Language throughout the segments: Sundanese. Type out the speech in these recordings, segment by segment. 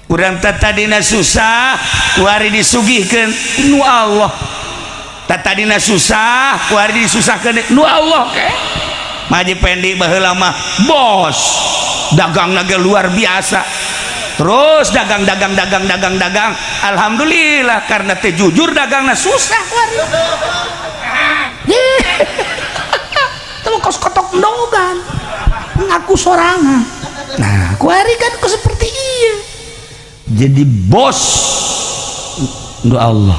Urang tadina susah, kuari disugihkeun nu Allah. Tadina susah, kuari disusahkeun nu Allah ke. Maji Pendi baheula mah bos, dagangna ge luar biasa. Terus dagang dagang dagang dagang dagang, alhamdulillah karena teh jujur dagangna susah kuari. Teu kos kotok endogan. Ngaku sorangan. Nah, kuari kan kok seperti iya. Jadi bos nu Allah.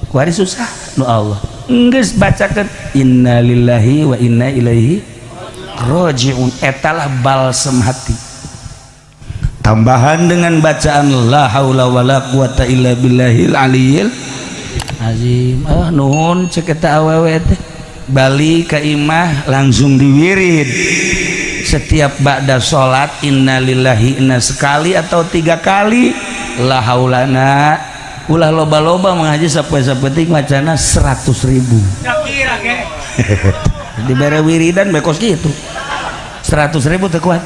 Kuari susah nu Allah. Geus bacakeun innalillahi wa inna ilaihi rajiun, etalah balsem hati. Tambahan dengan bacaan la haula wala quwata illa billahil aliyil azim. Ah nuhun cek eta awewe teh. Balik ka imah langsung diwirid. Setiap ba'da salat innalillahi inna sekali atau 3 kali, la haulana ulah loba-loba mengaji sapoe sapetik macana 100.000. Dibere wiridan bekos gitu 100.000 teu kuat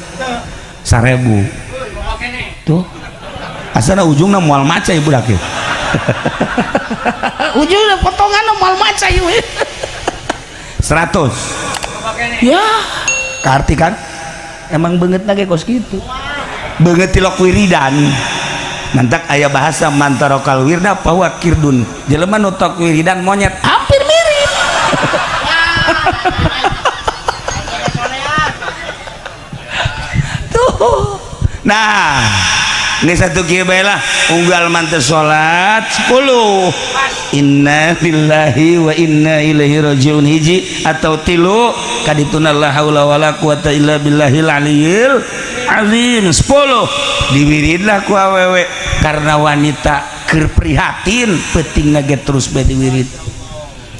1.000 tuh asana ujungna moal maca ieu budak ieu. Ujungna potongan moal maca ieu 100 ya kaarti kan emang beungeut ge kos kitu beungeut tilok wiridan. Mantak aya bahasa mantarokal wirda bahwa kirdun jelema nu tok wiridan monyet hampir mirip. Tuh nah ini satu kieu bae lah unggal manteu salat 10 inna lillahi wa inna ilaihi rajiun hiji atau 3 kadituna la haula wala quwata illa billahil aliyil azim 10 diwiridlah ku awewe karena wanita keur prihatin peutingna ge terus bae diwirid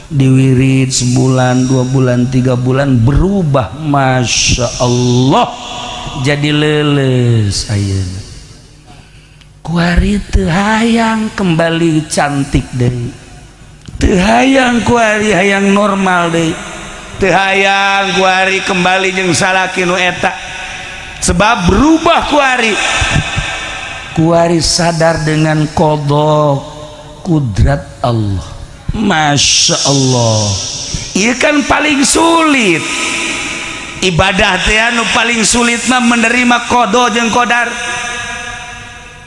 diwirid sebulan 2 bulan 3 bulan berubah masya Allah jadi leuleus ayeuna kuari teu hayang kembali cantik deui teu hayang kuari hayang normal deui teu hayang kuari kembali jeung salaki nu eta sebab berubah kuari kuari sadar dengan qada kudrat Allah. Masya Allah ieu kan paling sulit ibadah teh anu paling sulit mah menerima qada jeung qadar.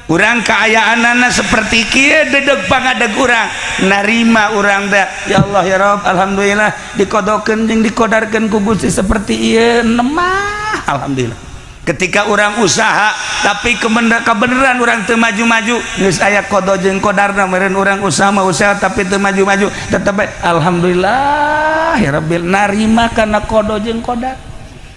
Urang kaayaanana seperti kieu dedeg pangadeg urang narima urang teh ya Allah ya Rabb alhamdulillah dikodokeun jeung dikodarkeun ku Gusti seperti ieu nemah alhamdulillah. Ketika urang usaha tapi kebenaran urang teu maju-maju geus aya qada jeung qadarna meureun urang usaha mah usaha tapi teu maju-maju tetep alhamdulillah ya Rabbil narima kana qada jeung qadar.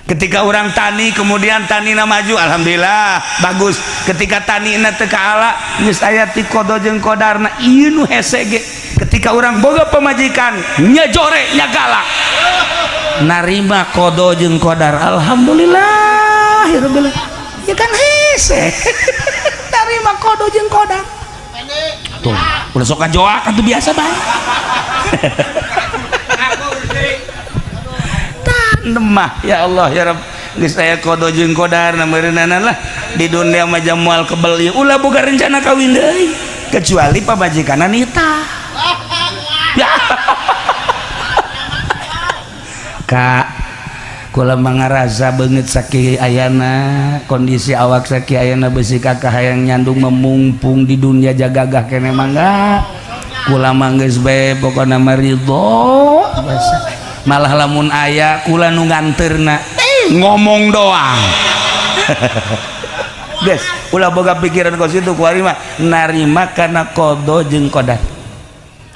Ketika orang tani kemudian tanina maju alhamdulillah bagus. Ketika tanina teu kaala geus aya ti qada jeung qadarna ieu nu hese ge. Ketika orang boga pamajikan nya jore nya galak narima qada jeung qadar alhamdulillah ya rabbil ya kan hese narima qada jeung qadar tuh udah sok ngajoak atuh biasa bae. Nemah ya Allah ya Rabb geus aya qada jeung qadar meureunana lah di dunia mah moal kebel ieu ulah boga rencana kawin deui kecuali pamajikanna nita ya. Kak kula mangarasa beungeut sakieu ayana kondisi awak sakieu ayana beusi kakak hayang nyandung memungpung di dunia jagagah kene mangga kula mah geus bae pokona mah ridho malah lamun aya kula nu nganterna ngomong doang. Guys ulah boga pikiran kos itu kuari mah narima kana qada jeung qadar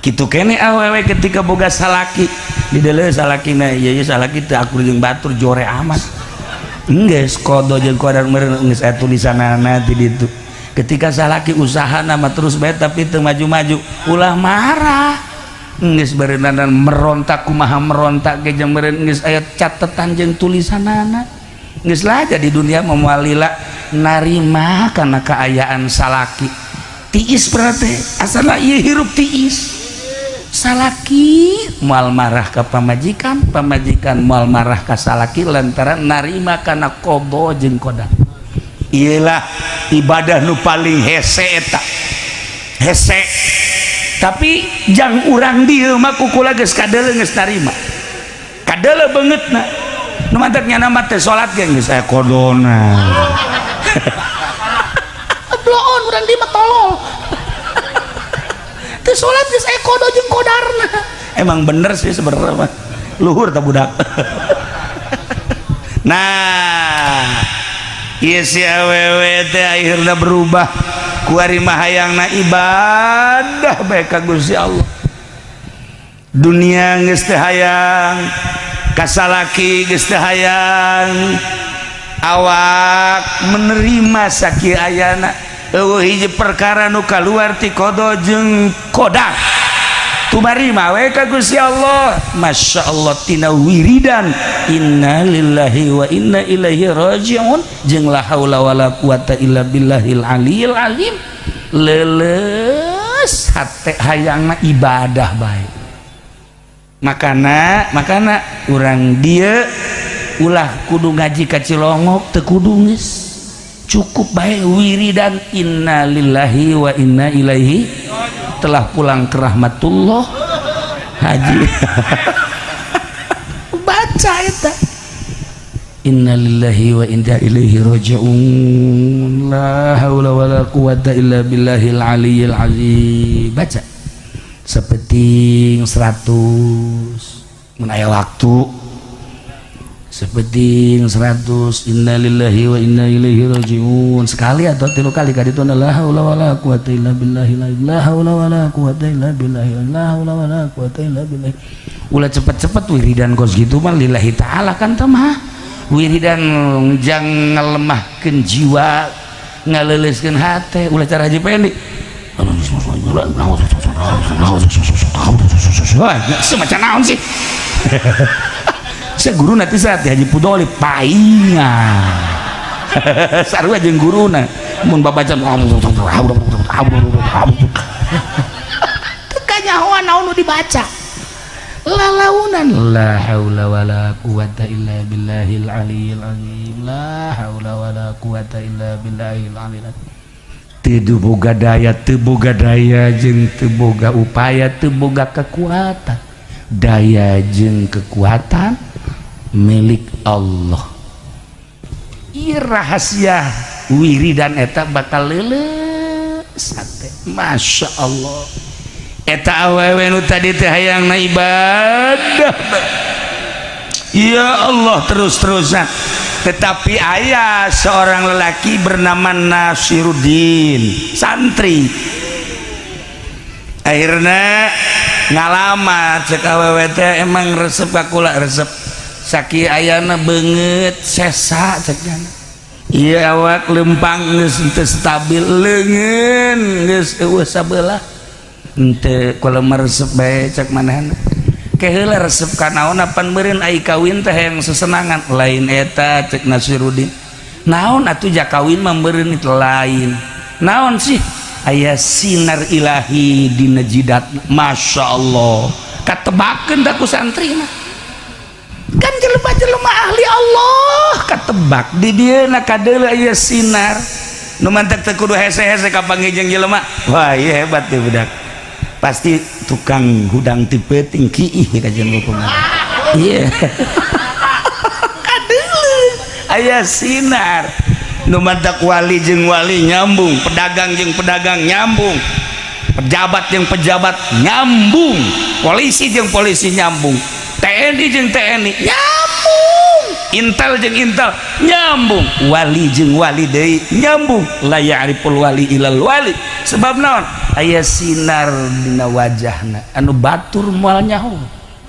kitu kene awewe ketika boga salaki dideuleu salakina ieu ieu salaki teu akur jeung batur jore amat geus qada jeung qadar meureun geus aya tulisanana ti ditu. Ketika salaki usahana mah terus bae tapi teu maju-maju ulah marah geus beureunanan merontak kumaha merontak ge jeung meureun geus aya catetan jeung tulisanana geus lah jadi dunia mah moal lila narima kana kaayaan salaki tiis berarti asal ieu hirup tiis salaki moal marah ka pamajikan pamajikan moal marah ka salaki lantaran narima kana qada jeung qadar. Iyalah, ibadah nu paling hese eta, hese. Tapi jang urang dieu mah ku kula geus kadeuleu, geus tarima kadeuleu beungeutna. Nu mantak nyana mah teh salat ge geus aya qodona. Bloon urang dieu mah tolol, teu salat geus aya qodo jeung qodarna. Emang bener sih sebenarnya mah, luhur tah budak. Nah, ieu si awewe teh akhirna berubah. Kuari mah hayangna ibadah bae ka Gusti Allah. Dunia geus teu hayang, kasalaki geus teu hayang, awak menerima sakieu ayana. Euweuh hiji perkara nu kaluar ti qada jeung qodar, tumarima we ka Gusti Allah. Masya Allah, tina wiridan inna lillahi wa inna ilaihi rajiun jeung la haula wala quwata illa billahil aliyil azim, leuleus hate, hayangna ibadah bae. Makana makana urang dieu ulah kudu ngaji ka Cilongok, teu kudu, geus cukup bae wiridan inna lillahi wa inna ilaihi, telah pulang ke rahmatullah haji. Baca eta inna lillahi wa inna ilaihi raji'un, la haula wala quwata illa billahil aliyil azim. Baca sapeting 100 mun aya waktu, sapeting 100 inna lillahi wa inna ilaihi raji'un sekali atau tilu kali ka ditu, la haula wala quwata illa billahi, la haula wala quwata illa billahi, la haula wala quwata illa billahi. Ulah cepet-cepet wiridan kos gitu mah, lillahi ta'ala kan mah wiridan jang ngalemahkeun jiwa, ngaleuleuskeun hate. Ulah cara Haji Pendi. Wah, semacam naon sih? Saya guru nanti saat Haji Pudoli paingan sarua jeung guruna mun babaca teu kanyahoan naon nu dibaca, lalaunan la haula wala quwata illa billahil aliyil azim, la haula wala quwata illa billahil aliyil azim. Teu boga daya, teu boga daya jeung teu boga upaya, teu boga kekuatan. Daya jeung kekuatan milik Allah. Ieu rahasia wiridan eta bakal leuleus hate. Masya Allah, eta awewe nu tadi teh hayangna ibadah ya Allah terus-terusan. Tetapi aya seorang lelaki bernama Nasiruddin, santri, akhirnya ngalamar. Cek awewe teh, "Emang resep ka kula?" "Resep." "Sakieu ayana beungeut sesa," cek nyana. "Iya, awak lempang geus teu stabil, leungeun geus euweuh sabelah." "Henteu, kula mah resep bae," cek manehna. "Ke heula resep ka naon? Apan meureun ai kawin teh yang sesenangan." "Lain eta," cek Nasiruddin. "Naon atuh? Ja kawin mah meureun itu." "Lain." "Naon sih?" "Aya sinar ilahi dina jidat." Masya Allah, katebakeun da ku santri mah kan jelema-jelema ahli Allah, katebak di dieu na kadeuleu aya sinar nu mantak teu kudu hese-hese kapanggih jeung jelema. "Wah, iya hebat deh budak, pasti tukang hudang ti peuting kiih kajian hukuman." Iya, kadeuleu aya sinar nu mantak wali jeung wali nyambung, pedagang jeung pedagang nyambung, pejabat jeung pejabat nyambung, polisi jeung polisi nyambung, TNI jeung TNI nyambung, Intel jeung Intel nyambung, wali jeung wali deui nyambung. La ya'riful wali ilal wali. Sebab naon? Aya sinar dina wajahna anu batur moal nyaho.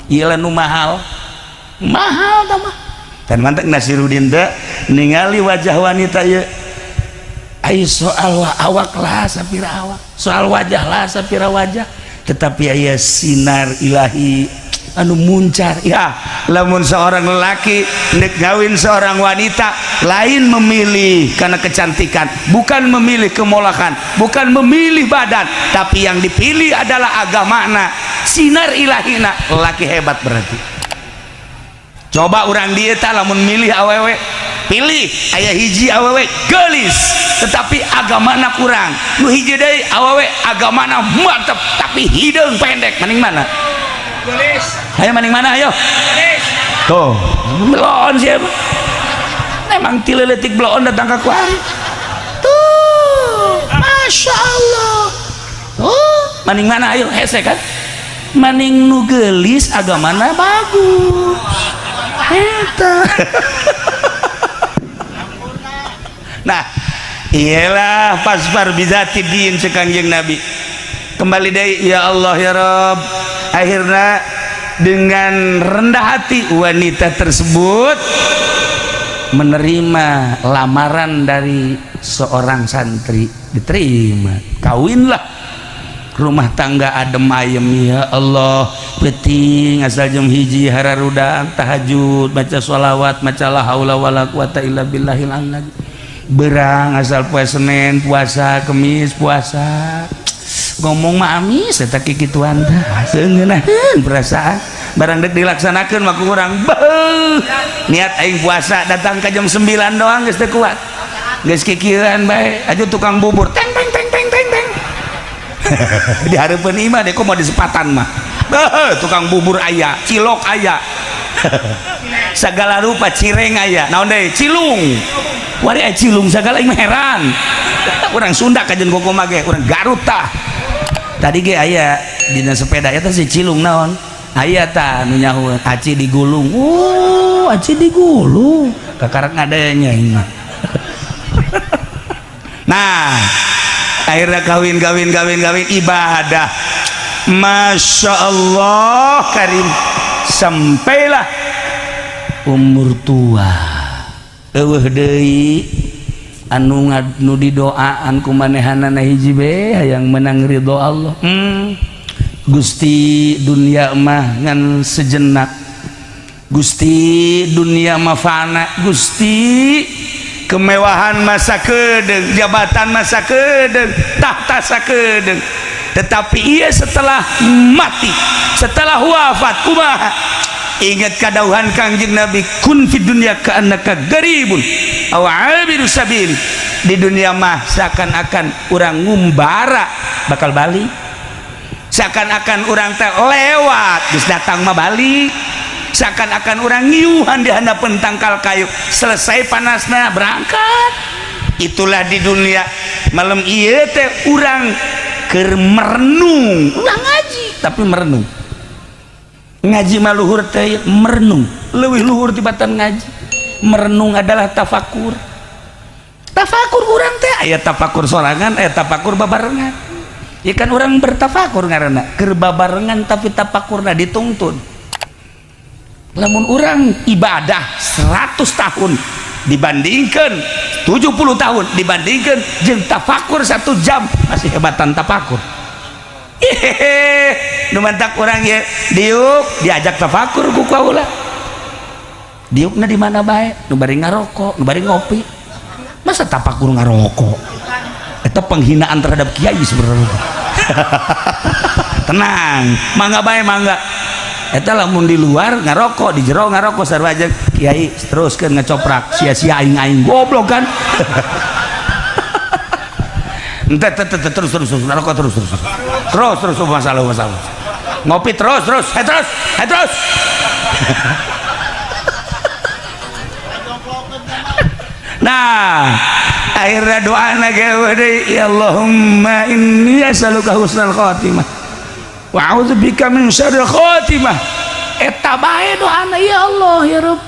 Ieu nu mahal mahal tah mah. Dan mantak Nasiruddin teh ningali wajah wanita ieu. Ai soal awak lah sapira awak, soal wajah lah sapira wajah, tetapi aya sinar ilahi anu muncar. Ya, lamun seorang lelaki nek ngawin seorang wanita, lain memilih karena kecantikan, bukan memilih kemolakan, bukan memilih badan, tapi yang dipilih adalah agamana, sinar ilahina. Lelaki hebat berarti. Coba orang dieu tah lamun milih awewe. Pilih, aya hiji awewe geulis tetapi agamana kurang, nu hiji deui awewe agamana mantep tapi hideung pendek, mending mana? Geulis. Ayo, mending mana, ayo? Geulis. Tuh, belon siapa emang ti leutik belon datang ke kuari tuh, masya Allah. Tuh, mending mana, ayo? Hese kan maning nu geulis agamana bagus eta. Nah, iyalah fasfar bizati din cek Kangjeng Nabi. Kembali deui, ya Allah ya Rabb. Akhirnya dengan rendah hati wanita tersebut menerima lamaran dari seorang santri, diterima, kawinlah, rumah tangga adem ayem. Ya Allah, penting asal jam 1 hararudang tahajud, baca sholawat, maca la haula wala quwata illa billahil azim. Berang asal poe Senin puasa, Kemis puasa, ngomong mah amis eta kikituan teh seungeunaheun perasaan, barang dek dilaksanakeun mah ku urang beuh. Niat aing puasa, datang ke jam 9 doang geus teu kuat, geus kikieuan bae. Aja tukang bubur teng teng teng teng teng teng di hareupeun imah deh, kok mau disepatan mah. Beuh, tukang bubur aya, cilok aya, segala rupa, cireng aya, naon deui, cilung wari aya, cilung segala. Aing mah heran, urang Sunda kajen koko mah ge, urang Garut tah. Tadi ge aya dina sepeda eta si cilung naon aya tah nu nyaho aci digulung. Oh, aci digulung, kakarak ngadanya ini mah. Nah, akhirnya kawin kawin kawin kawin, ibadah, masya Allah karim, sampailah umur tua, eueuh deui anu nu didoaan ku manehanana, hiji be hayang menang ridho Allah. Gusti, dunia mah ngan sejenak. Gusti, dunia mah fana. Gusti, kemewahan masa kedeng, jabatan masa kedeng, tahta sakedeng, tetapi ia setelah mati, setelah wafat kumaha? Ingat kadauhan Kangjeng Nabi, kun fid dunya ka'annaka garibun aw abiru sabil. Di dunia mah seakan-akan urang ngumbara, bakal balik, seakan-akan urang teh lewat, geus datang mah balik, seakan-akan urang ngiuhan di handapeun tangkal kayu, selesai panasna berangkat. Itulah di dunia. Malam ieu teh urang keur merenung, ulah ngaji tapi merenung. Ngaji mah luhur teh merenung, leuwih luhur tibatan ngaji. Merenung adalah tafakur. Tafakur urang teh aya tafakur sorangan, aya tafakur babarengan. Ya kan urang bertafakur ngaranna keur babarengan, tapi tafakurna dituntun. Lamun urang ibadah 100 tahun dibandingkan 70 tahun dibandingkan jeung tafakur 1 jam, masih hebatan tafakur. Hehehe, nu mantak urang ya diuk diajak tafakur ku kaula, diukna di mana bae, nu bari ngarokok, nu bari ngopi. Masa tafakur ngarokok? Itu penghinaan terhadap kiai sebenarnya. Tenang, mangga bae, mangga. Eta lamun di luar ngarokok, di jero ngarokok sarua aja. Kiai teruskeun ngecoprak, sia-sia aing aing goblok kan. Ente terus terus terus ngarokok, terus terus terus terus terus, masalah masalah, ngopi terus terus, hai terus, hai terus. Nah, akhirnya doa deui, ya Allahumma inni as'aluka husnal khatimah wa a'udzubika min syarril khatimah. Eta bae doana, ya Allah ya Rabb,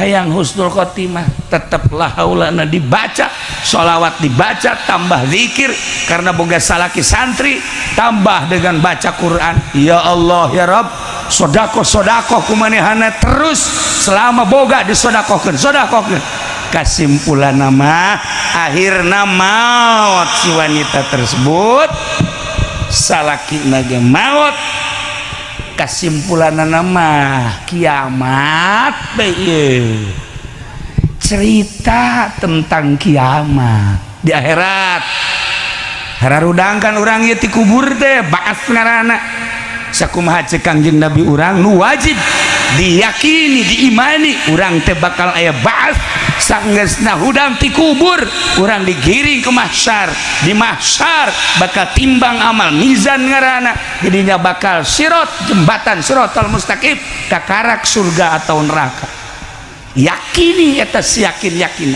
hayang husnul khotimah. Teteplah haulana dibaca, sholawat dibaca, tambah zikir karena boga salaki santri, tambah dengan baca Quran. Ya Allah ya Rabb, sodakoh sodakoh kumanehana terus selama boga disodakohkeun, sodakohkeun. Kesimpulan nama, akhirna maut si wanita tersebut, salaki nage maut. Kesimpulan nama, kiamat bae, cerita tentang kiamat di akhirat. Hararudang kan urang ieu ti kubur teh, baas ngaranna. Sakumaha ceuk Kangjeng Nabi urang, nu wajib diyakini, diimani, urang teh bakal aya baas. Sanggeusna hudang ti kubur, urang digiring ke mahsyar. Di mahsyar bakal timbang amal, mizan ngaranna. Jadinya bakal sirot, jembatan sirotol mustaqim, kakarak surga atau neraka. Yakini eta, yakin yakin.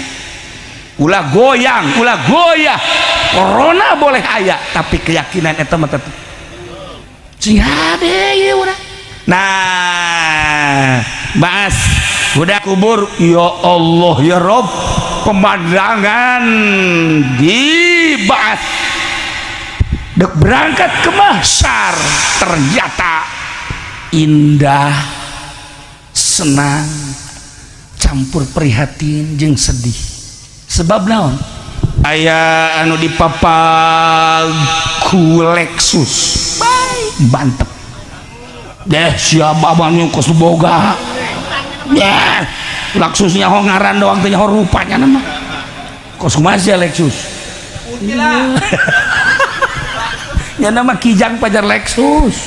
Ulah goyang, ulah goyah. Corona boleh aya, tapi keyakinan eta mah tetep sing hade ieu urang. Nah, bahas udah kubur, ya Allah ya Rob, pemandangan di baas dek berangkat ke mahsyar ternyata indah, senang campur prihatin jeung sedih. Sebab naon? Aya anu dipapag ku Lexus mantep deh, siapa abangnya kos boga ya Lexusnya, ho ngaran doang teh, ho rupanya nama kos kumaha Lexus ya, nama Kijang pajar Lexus.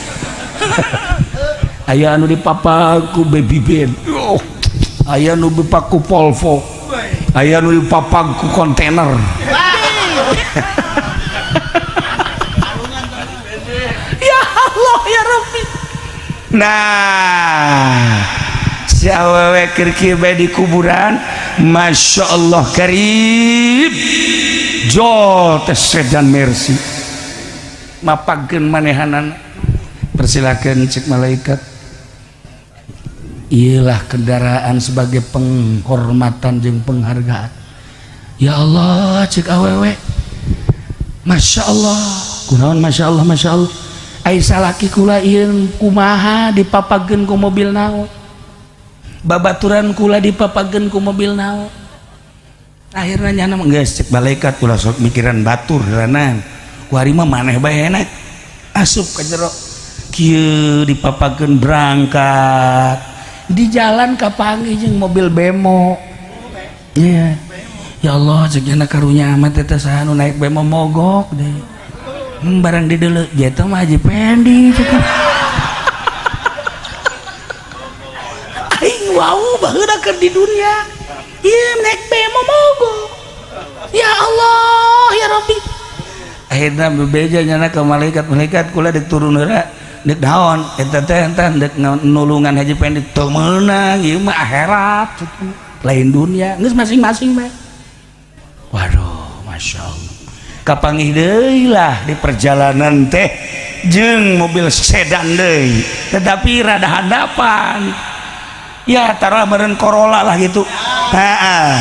Aya anu dipapag ku Baby Benz, oh, aya anu dipapag ku Volvo, aya anu dipapag ku kontainer. Ya Allah ya Rabbi. Nah, si awewe keur kieu bae di kuburan, Masya Allah karib, jol teh sedan Mercy mapagkeun manehanana. "Persilakan," cek malaikat, "iyalah kendaraan sebagai penghormatan jeung penghargaan." "Ya Allah," cek awewe, "Masya Allah." Kunaon Masya Allah, Masya Allah? Ai salaki kula ieu kumaha, dipapageun ku mobil naon? Babaturan kula dipapageun ku mobil naon? Akhirnya nyana mah, "Geus," cek malaikat, "ulah sok mikiran batur ranan ku, ari mah maneh bae enak." Asup ka jero kieu, dipapageun berangkat. Di jalan kapanggih jeung mobil bemo. Iya, "Ya Allah," cek nyana, "karunya amat eta, saha nu naik bemo mogok deh?" Barang di dulu jatuh mah Haji Pendi cek aing. Wow, baheula keur di dunia ieu naik bemo mogok. Ya Allah ya Rabbi. Akhirnya bebeja nyana ke malaikat, "Malaikat, kula dek turun heula." "Dek naon eta teh?" "Entah, dek nulungan Haji Pendi." "Teu meunang, ieu mah akhirat, lain dunia. Geus masing-masing bae." Waduh, Masya Allah, kapanggih deui lah di perjalanan teh jeung mobil sedan deui, tetapi rada handapan ya, taruh meureun Corolla lah gitu. Heeh,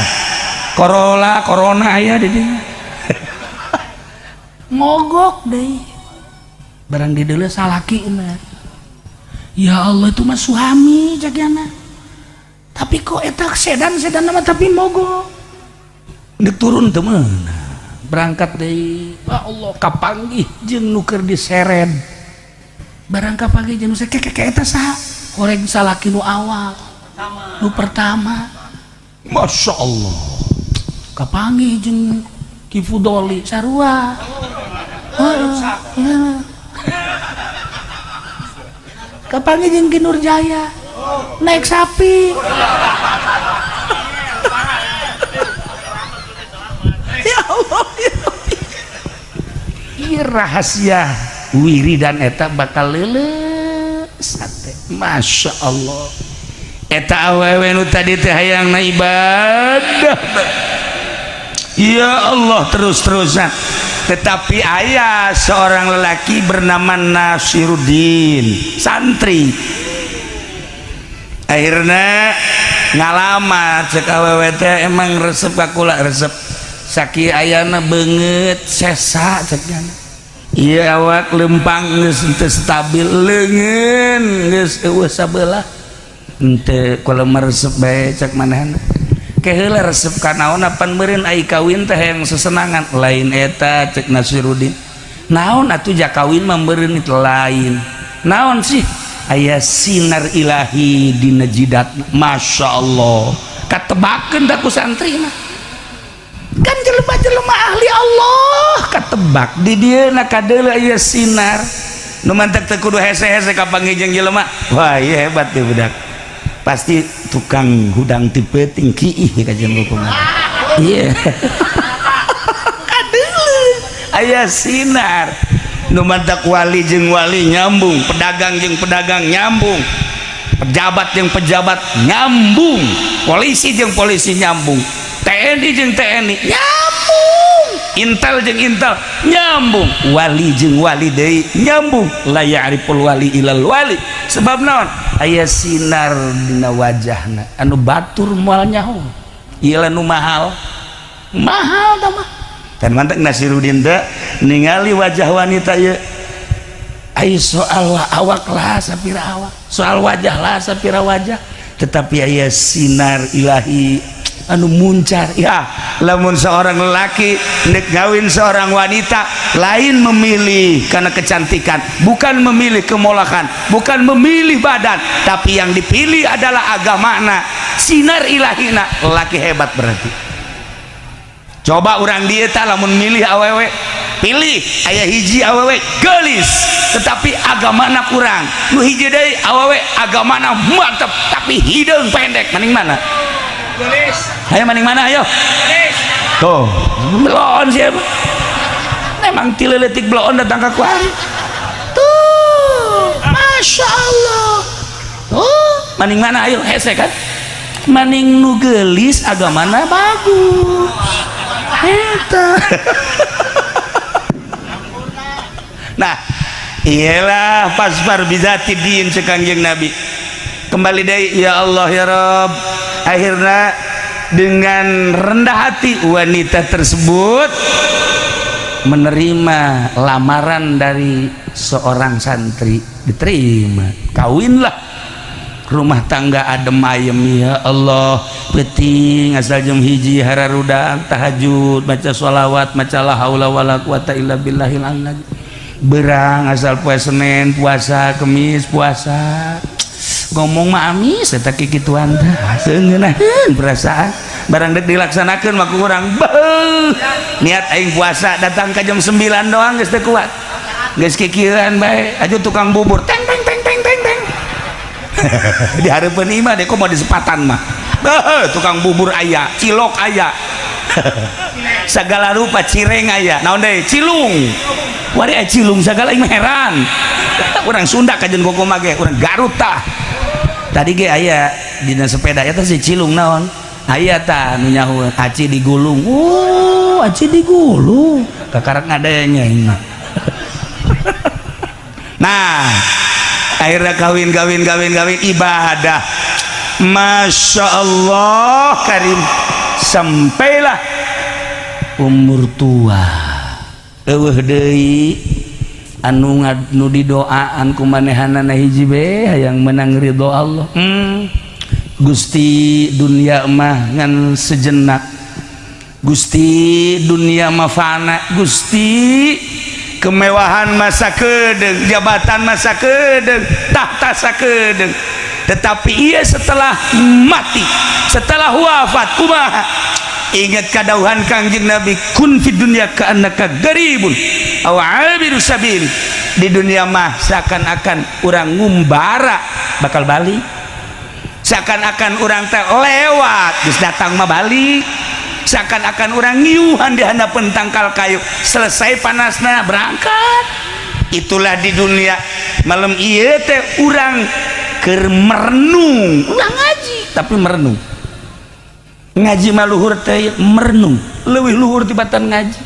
Corolla, Corona aya di dinya. Mogok deui. Barang di deuleu salaki mah. "Ya Allah, itu mah suami," cek nyana. "Tapi kok eta sedan, sedan mah, tapi mogok." Dek turun teu meunang. Berangkat deui, ya Allah, kapanggih jeung nu keur diseret. Barang kapanggih jeung nu keke, "Eta saha?" "Horeng salaki nu awal, nu pertama." Masya Allah, kapanggih jeung Ki Fudoli sarua. Heeh. Kapanggih jeung Ki Nurjaya naik sapi. Ya Allah ya Rabbi. Ieu rahasia wiridan eta bakal leuleus sate. Masya Allah, eta awewe nu tadi teh hayangna ibadah ya Allah terus-terusan, tetapi ayah seorang lelaki bernama Nasiruddin, santri, akhirnya ngalamar. Cek awewe teh, "Emang resep ka kula?" "Resep." "Saki ayana beungeut sesa," cek nyana. "Iya, awak lempang geus teu stabil, leungeun geus eueuh sabelah." "Henteu, kula mah resep bae," cek manehna. "Ke heula resep ka naon? Apan meureun ai kawin teh yang sesenangan." "Lain eta," cek Nasiruddin. "Naon atuh? Ja kawin mah meureun itu lain." "Naon sih?" "Aya sinar ilahi dina jidat." Masya Allah, katebakeun da ku santri mah kan jelema-jelema ahli Allah. Katebak di dieu na kadeuleu aya sinar nu mantek teu kudu hese-hese kapanggih jeung jelema. Wah, ieu hebat teh budak. Pasti tukang hudang ti peuting kiih kajian hukum. Iya. Kadeuleu. Aya sinar. Nu matak wali jeung wali nyambung, pedagang jeung pedagang nyambung, pejabat jeung pejabat nyambung, polisi jeung polisi nyambung, TNI jeung TNI nyambung, intel jeung intel nyambung, wali jeung wali deui nyambung. La ya'riful wali ilal wali. Sebab naon? Aya sinar dina wajahna anu batur moal nyaho. Ieu nu mahal. Mahal tah mah. Dan mantak Nasiruddin teh ningali wajah wanita ieu, ai soal awak lah sapira awak, soal wajah lah sapira wajah, tetapi aya sinar ilahi anu muncar. Ya, lamun seorang lelaki nek ngawin seorang wanita, lain memilih karena kecantikan, bukan memilih kemolakan, bukan memilih badan, tapi yang dipilih adalah agamana, sinar ilahina. Lelaki hebat berarti. Coba orang dieu tah lamun milih awewe, pilih aya hiji awewe geulis tetapi agamana kurang, nu hiji deui awewe agamana mantep tapi hideung pendek, mending mana? Geulis. Ayo, mending mana, ayo? Geulis. Tuh, bloon siapa? Emang ti leutik bloon datang ke kuari. Tuh, masya Allah. Tuh, mending mana, ayo? Hese kan? Mending nu geulis agamana bagus. Eta. Nah, iyalah fasfar bizati din cek Kangjeng Nabi. Kembali deui, ya Allah ya Rob. Akhirnya dengan rendah hati wanita tersebut menerima lamaran dari seorang santri, diterima, kawinlah, rumah tangga adem ayem. Ya Allah, penting asal jam 1 hararudang tahajud, baca sholawat, maca la haula wala quwata illa billahil azim. Berang asal poe Senin puasa, Kemis puasa, ngomong mah amis eta kikituan teh seungeunaheun perasaan, barang dek dilaksanakeun mah kurang. Beuh, niat aing puasa datang ke jam 9 doang geus teu kuat, geus kikieuan bae. Aju tukang bubur teng teng teng teng teng teng di hareupeun imah deh, kok mau disepatan mah. Beuh, tukang bubur aya, cilok aya, segala rupa, cireng aya, naon deui, cilung wari aya, cilung segala. Aing mah heran, urang Sunda kajen koko mage, urang Garut tah. Tadi ge aya dina sepeda eta si cilung naon aya tah nu nyaho aci digulung. Oh, aci digulung, kakarak ngadanya ini mah. Nah, akhirnya kawin kawin kawin kawin, ibadah, masya Allah karim, sampailah umur tua, eueuh deui anu nu didoaan ku manehanana. Hiji be, hayang menang ridho Allah. Gusti, dunia mah ngan sejenak. Gusti, dunia mah fana. Gusti, kemewahan masa kedeng, jabatan masa kedeng, tahta sakedeng, tetapi ia setelah mati, setelah wafat kumaha? Ingat kadauhan Kangjeng Nabi, kun fid dunya ka'annaka garibun aw abiru sabil. Di dunia mah seakan-akan urang ngumbara, bakal balik, seakan-akan urang teh lewat, geus datang mah balik, seakan-akan urang ngiuhan di handapeun tangkal kayu, selesai panasna berangkat. Itulah di dunia. Malam ieu teh urang keur merenung, ulah ngaji tapi merenung. Ngaji mah luhur teh merenung, leuwih luhur tibatan ngaji.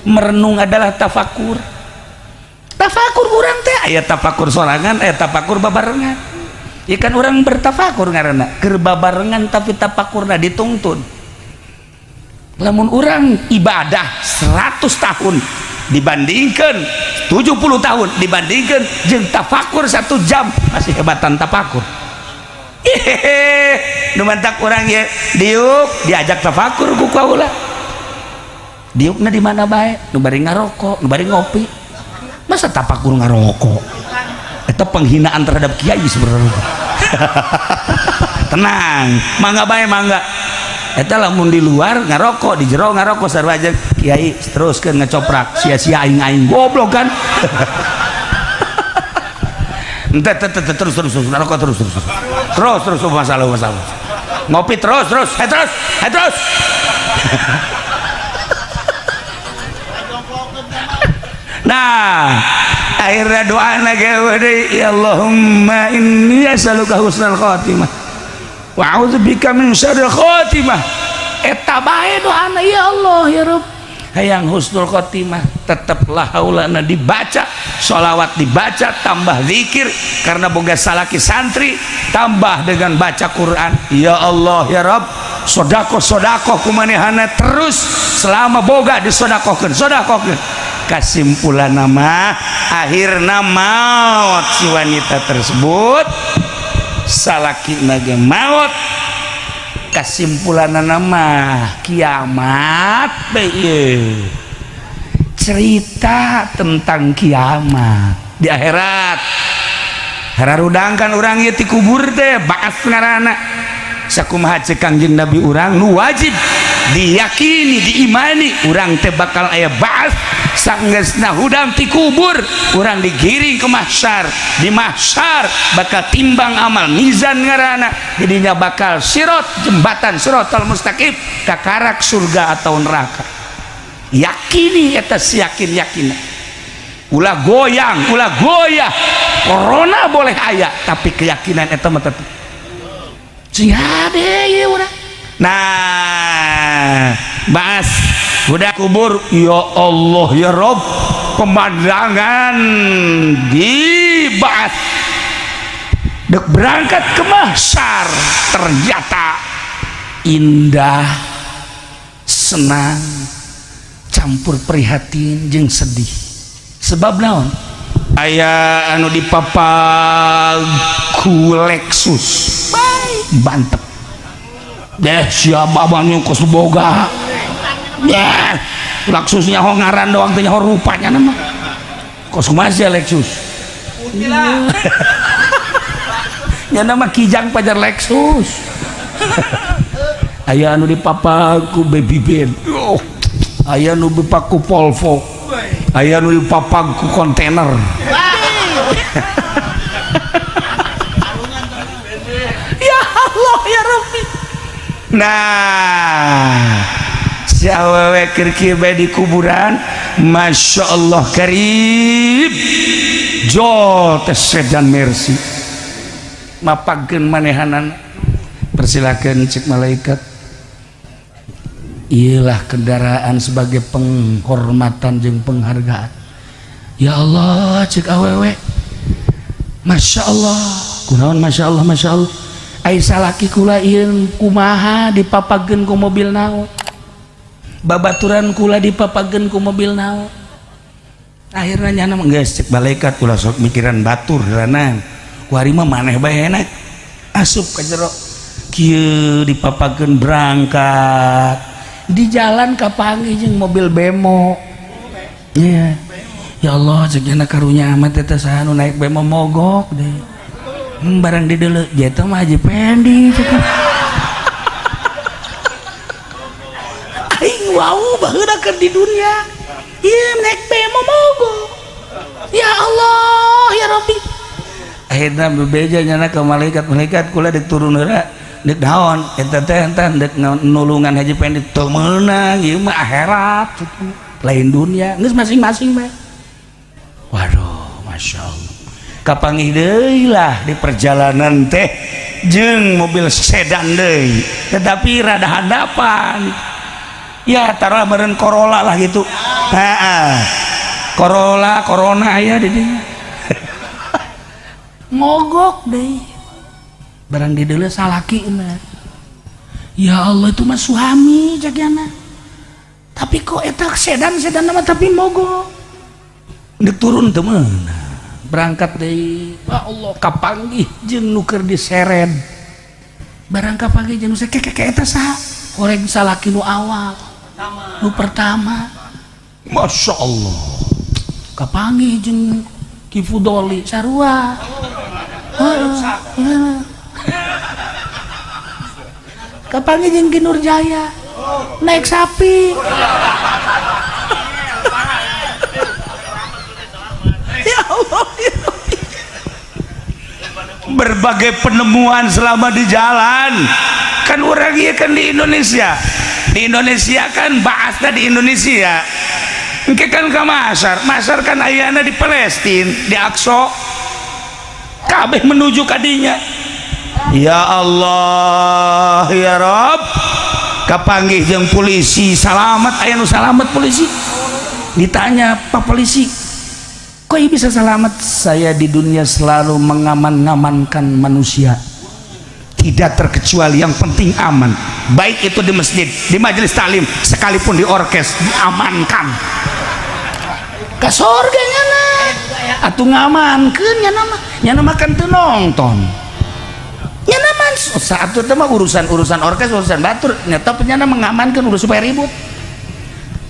Merenung adalah tafakur. Tafakur urang teh aya tafakur sorangan, aya tafakur babarengan. Ikan orang bertafakur ngaranna keur babarengan, tapi tafakurna dituntun. Lamun urang ibadah 100 tahun dibandingkan 70 tahun dibandingkan jeung tafakur 1 jam, masih hebatan tafakur. Hehehe, nu mantak urang ya diuk diajak tafakur ku kaula, diukna di mana bae, nu bari ngarokok, nu bari ngopi. Masa tafakur ngarokok? Itu penghinaan terhadap kiai sebenarnya. Tenang, mangga bae, mangga. Eta lamun di luar ngarokok, di jero ngarokok sarua jeung kiai, teruskeun ngecoprak, sia-sia aing-aing goblok kan. Ente terus terus terus rokok terus terus terus terus masalah masalah. Ngopi terus terus, hai terus, hai terus. Nah, akhirnya doa lagi ya Allahumma inni as'aluka husnal khatimah wa a'udzubika min syarril khatimah. Eta bae doana ya Allah ya Rabb. Hayang husnul khotimah tetaplah haulana dibaca, sholawat dibaca, tambah zikir karena boga salaki santri, tambah dengan baca Quran. Ya Allah ya Rabb, sodakoh sodakoh kumanehana terus selama boga disodakohkeun sodakohkeun. Kesimpulan nama akhirna maut si wanita tersebut, salaki nage maut. Kesimpulan nama kiamat bae, cerita tentang kiamat di akhirat. Hararudang kan urang ieu ti kubur teh baas ngaranna. Sakumaha ceuk Kangjeng Nabi urang nu wajib diyakini diimani urang teh bakal aya baas sanggeusna hudang ti kubur urang digiring ke mahsyar, di mahsyar bakal timbang amal mizan ngaranna, jadinya bakal sirot jembatan siratal mustaqim kakarak surga atau neraka. Yakini eta siyakin yakin, ulah goyang ulah goyah. Corona boleh aya tapi keyakinan eta mah tetep sing hade ieu urang. Nah, baas udah kubur, ya Allah ya Rob, pemandangan di baas dek berangkat ke mahsyar ternyata indah, senang, campur prihatin jeung sedih. Sebab naon? Aya anu dipapag ku Lexus bantep deh siapa abangnya kos boga deh Lexusnya ho ngaran doang teh ho rupanya nama kos kumaha Lexus nya nama Kijang pajar Lexus. Aya anu dipapaku Baby Ben, oh, aya anu dipaku Volvo, aya anu dipapaku kontainer. Ya Allah ya Rabbi. Nah, si awewe keur kieu bae di kuburan, Masya Allah karib jol teh sedan Mercy mapagkeun manehanana. Persilakeun cek malaikat, iyalah kendaraan sebagai penghormatan jeung penghargaan. Ya Allah cek awewe, Masya Allah kunaon Masya Allah Masya Allah. Ai salaki kula ieu kumaha dipapageun ku mobil naon, babaturan kula dipapageun ku mobil naon. Akhirnya nyana mah geus cek malaikat ulah sok mikiran batur ranan ku ari mah maneh bae enak asup ka jero kieu dipapageun berangkat di jalan kapanggih jeung mobil bemo. Iya ya Allah cek nyana karunya amat eta saha nu naik bemo mogok deh. Barang di dulu jatuh mah Haji Pendi cek. Aing wau baheula keur di dunia ieu naik bemo mogok. Ya Allah ya Rabbi. Akhirna bebeja nyana ka malaikat, malaikat kula dek turun heula dek naon eta teh entah dek nulungan Haji Pendi teu meunang ieu mah akhirat lain dunia geus masing-masing bae. Waduh Masya Allah kapanggih deui lah di perjalanan teh jeung mobil sedan deui tetapi rada handapan ya taruh meureun Corolla lah gitu. Heeh Corolla Corona aya di dinya mogok deui barang di deuleu salaki mah. Ya Allah itu mah suami jagiana tapi kok eta sedan sedan mah tapi mogok dek turun teu meunang berangkat deui. Ya Allah kapanggih jeung nu keur diseret barang kapanggih jeung nu keke eta saha horeng salaki nu awal nu pertama. Masya Allah kapanggih jeung Ki Fudoli sarua. Kapanggih jeung Ki Nurjaya naik sapi. Ya Allah ya Rabbi. Berbagai penemuan selama di jalan. Kan orang iya kan di Indonesia. Di Indonesia kan bahasnya di Indonesia. Engke kan ke Masar, Masar kan ayana di Palestina, di Aqsa. Kabeh menuju kadinya. Ya Allah, ya Rob. Kapanggih jeung polisi, salamet, aya nu salamet polisi. Ditanya, "Pak polisi, kok ieu bisa selamat?" "Saya di dunia selalu mengaman-ngamankan manusia, tidak terkecuali, yang penting aman, baik itu di masjid, di majelis taklim, sekalipun di orkes diamankan." Ke surga nyana atuh ngamankeun, nyana mah, nyana mah kan teu nonton, nyana mah saat itu mah urusan-urusan orkes, urusan batur, nyata nyana mengamankan urus supaya ribut.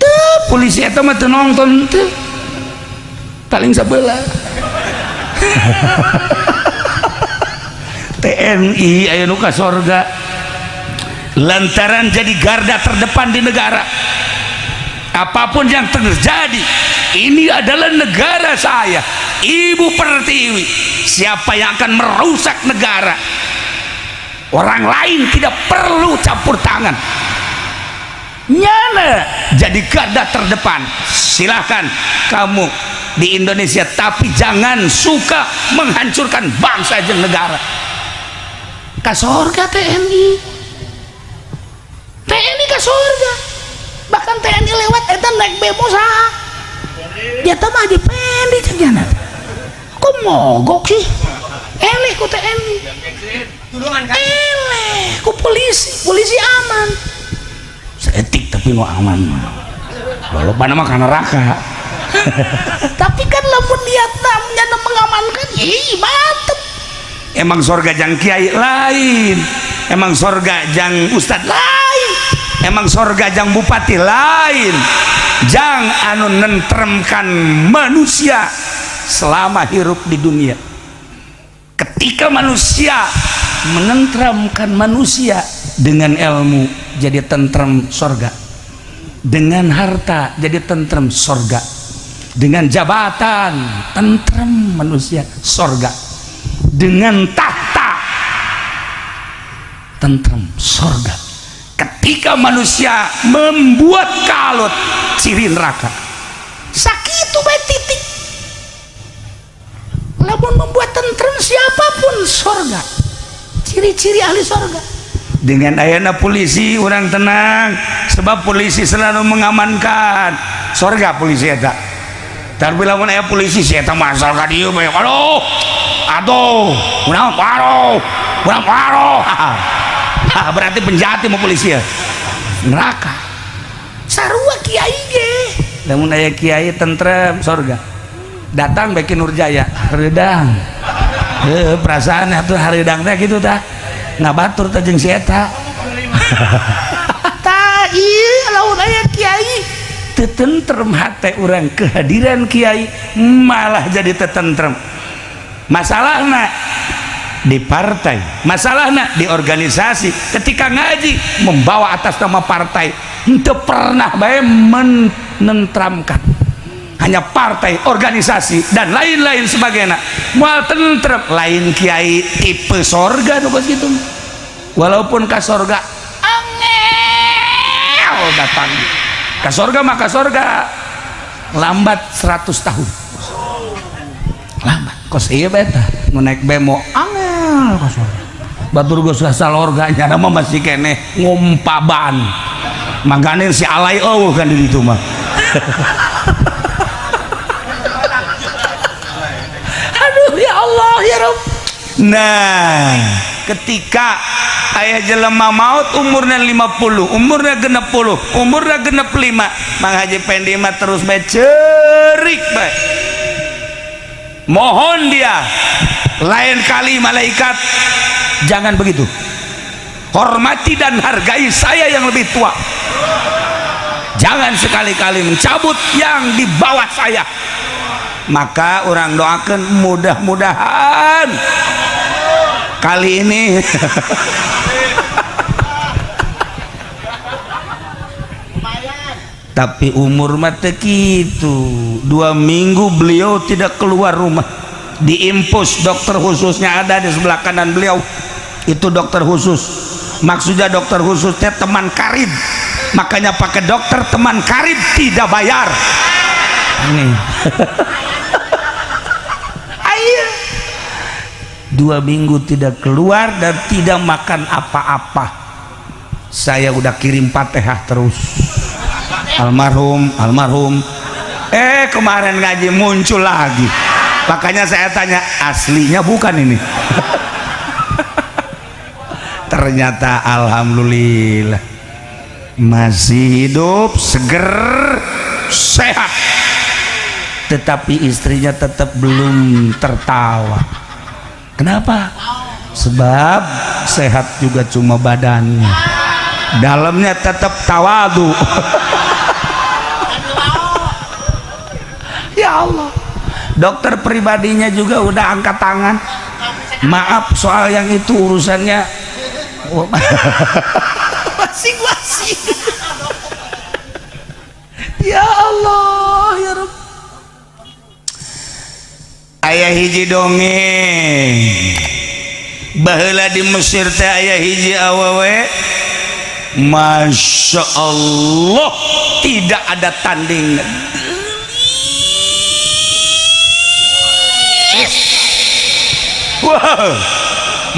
Tuh polisi eta mah teu nonton teu, paling sebelah. TNI aya nu ka sorga lantaran jadi garda terdepan di negara. Apapun yang terjadi, ini adalah negara saya, Ibu Pertiwi. Siapa yang akan merusak negara, orang lain tidak perlu campur tangan. Nyana jadi garda terdepan. Silahkan kamu di Indonesia, tapi jangan suka menghancurkan bangsa dan negara. Ka sorga TNI, TNI ka sorga. Bahkan TNI lewat eta naik bemo saha dia teh mah Haji Pendi cek nyana, kok mogok sih? Eleh ku TNI, eleh ku polisi, polisi aman seetik tapi nu aman walaupun mah ka neraka. Tapi kan lamun niatna nyana mengamankan, ih mantep. Emang sorga jang kiai lain, emang sorga jang ustad lain, emang sorga jang bupati lain, jang anu nentremkan manusia selama hirup di dunia. Ketika manusia menentramkan manusia dengan ilmu, jadi tentrem sorga. Dengan harta jadi tentrem sorga. Dengan jabatan tentrem manusia sorga. Dengan tahta tentrem sorga. Ketika manusia membuat kalut, ciri neraka. Sakitu bae titik. Lamun membuat tentrem siapapun sorga, ciri-ciri ahli sorga. Dengan ayana polisi orang tenang, sebab polisi selalu mengamankan. Sorga polisi eta. Tapi lamun aya polisi, si eta masal ka dieu bae, aduh aduh, kunaon, aduh kunaon, aduh. Berarti penjahat mau polisi ya, neraka. Sarua kiai ge, lamun aya kiai tentrem sorga. Datang Beki Nurjaya, hareudang, heuh, perasaan atuh hareudang teh kitu tah, ngabatur teh jeung si eta tah. Ieu lamun aya kiai teu tentrem hate urang, kehadiran kiai malah jadi teu tentrem. Masalahna di partai, masalahna di organisasi, ketika ngaji membawa atas nama partai, henteu pernah bae menentramkan. Hanya partai, organisasi dan lain-lain sebagainya moal tentrem. Lain kiai tipe sorga nu kos kitu. Walaupun ka sorga angel datang ka sorga, maka sorga lambat 100 tahun, lambat kos ieu bae tah. Nu naik bemo angel ka sorga, batur geus ka salorga, nyana mah masih keneh ngumpaban. Mangkane si alay eueuh kan di ditu mah. Aduh, ya Allah, ya Rob. Nah, ketika ayah jelema maut umurnya 50, umurnya 60, umurnya 65, Mang Haji Pendi mah terus bae cerik bae. Mohon dia, lain kali malaikat jangan begitu, hormati dan hargai saya yang lebih tua, jangan sekali-kali mencabut yang di bawah saya. Maka orang doakan mudah-mudahan kali ini tapi umur mah teu kitu. 2 minggu beliau tidak keluar rumah. Diinfus, dokter khususnya ada di sebelah kanan beliau. Itu dokter khusus. Maksudnya dokter khususnya teman karib. Makanya pakai dokter teman karib tidak bayar. Ini. Ayo. 2 minggu tidak keluar dan tidak makan apa-apa. Saya udah kirim Fatihah terus. Almarhum, almarhum. Kemarin ngaji muncul lagi. Makanya saya tanya, aslinya bukan ini? Ternyata alhamdulillah masih hidup, seger, sehat. Tetapi istrinya tetap belum tertawa. Kenapa? Sebab sehat juga cuma badannya. Dalamnya tetap tawadu. Ya Allah. Dokter pribadinya juga udah angkat tangan. Maaf, soal yang itu urusannya masing-masing. Ya Allah, ya Rabb. Aya hiji dongeng. Baheula di Mesir teh aya hiji awewe, Masya Allah, tidak ada tanding. Wow,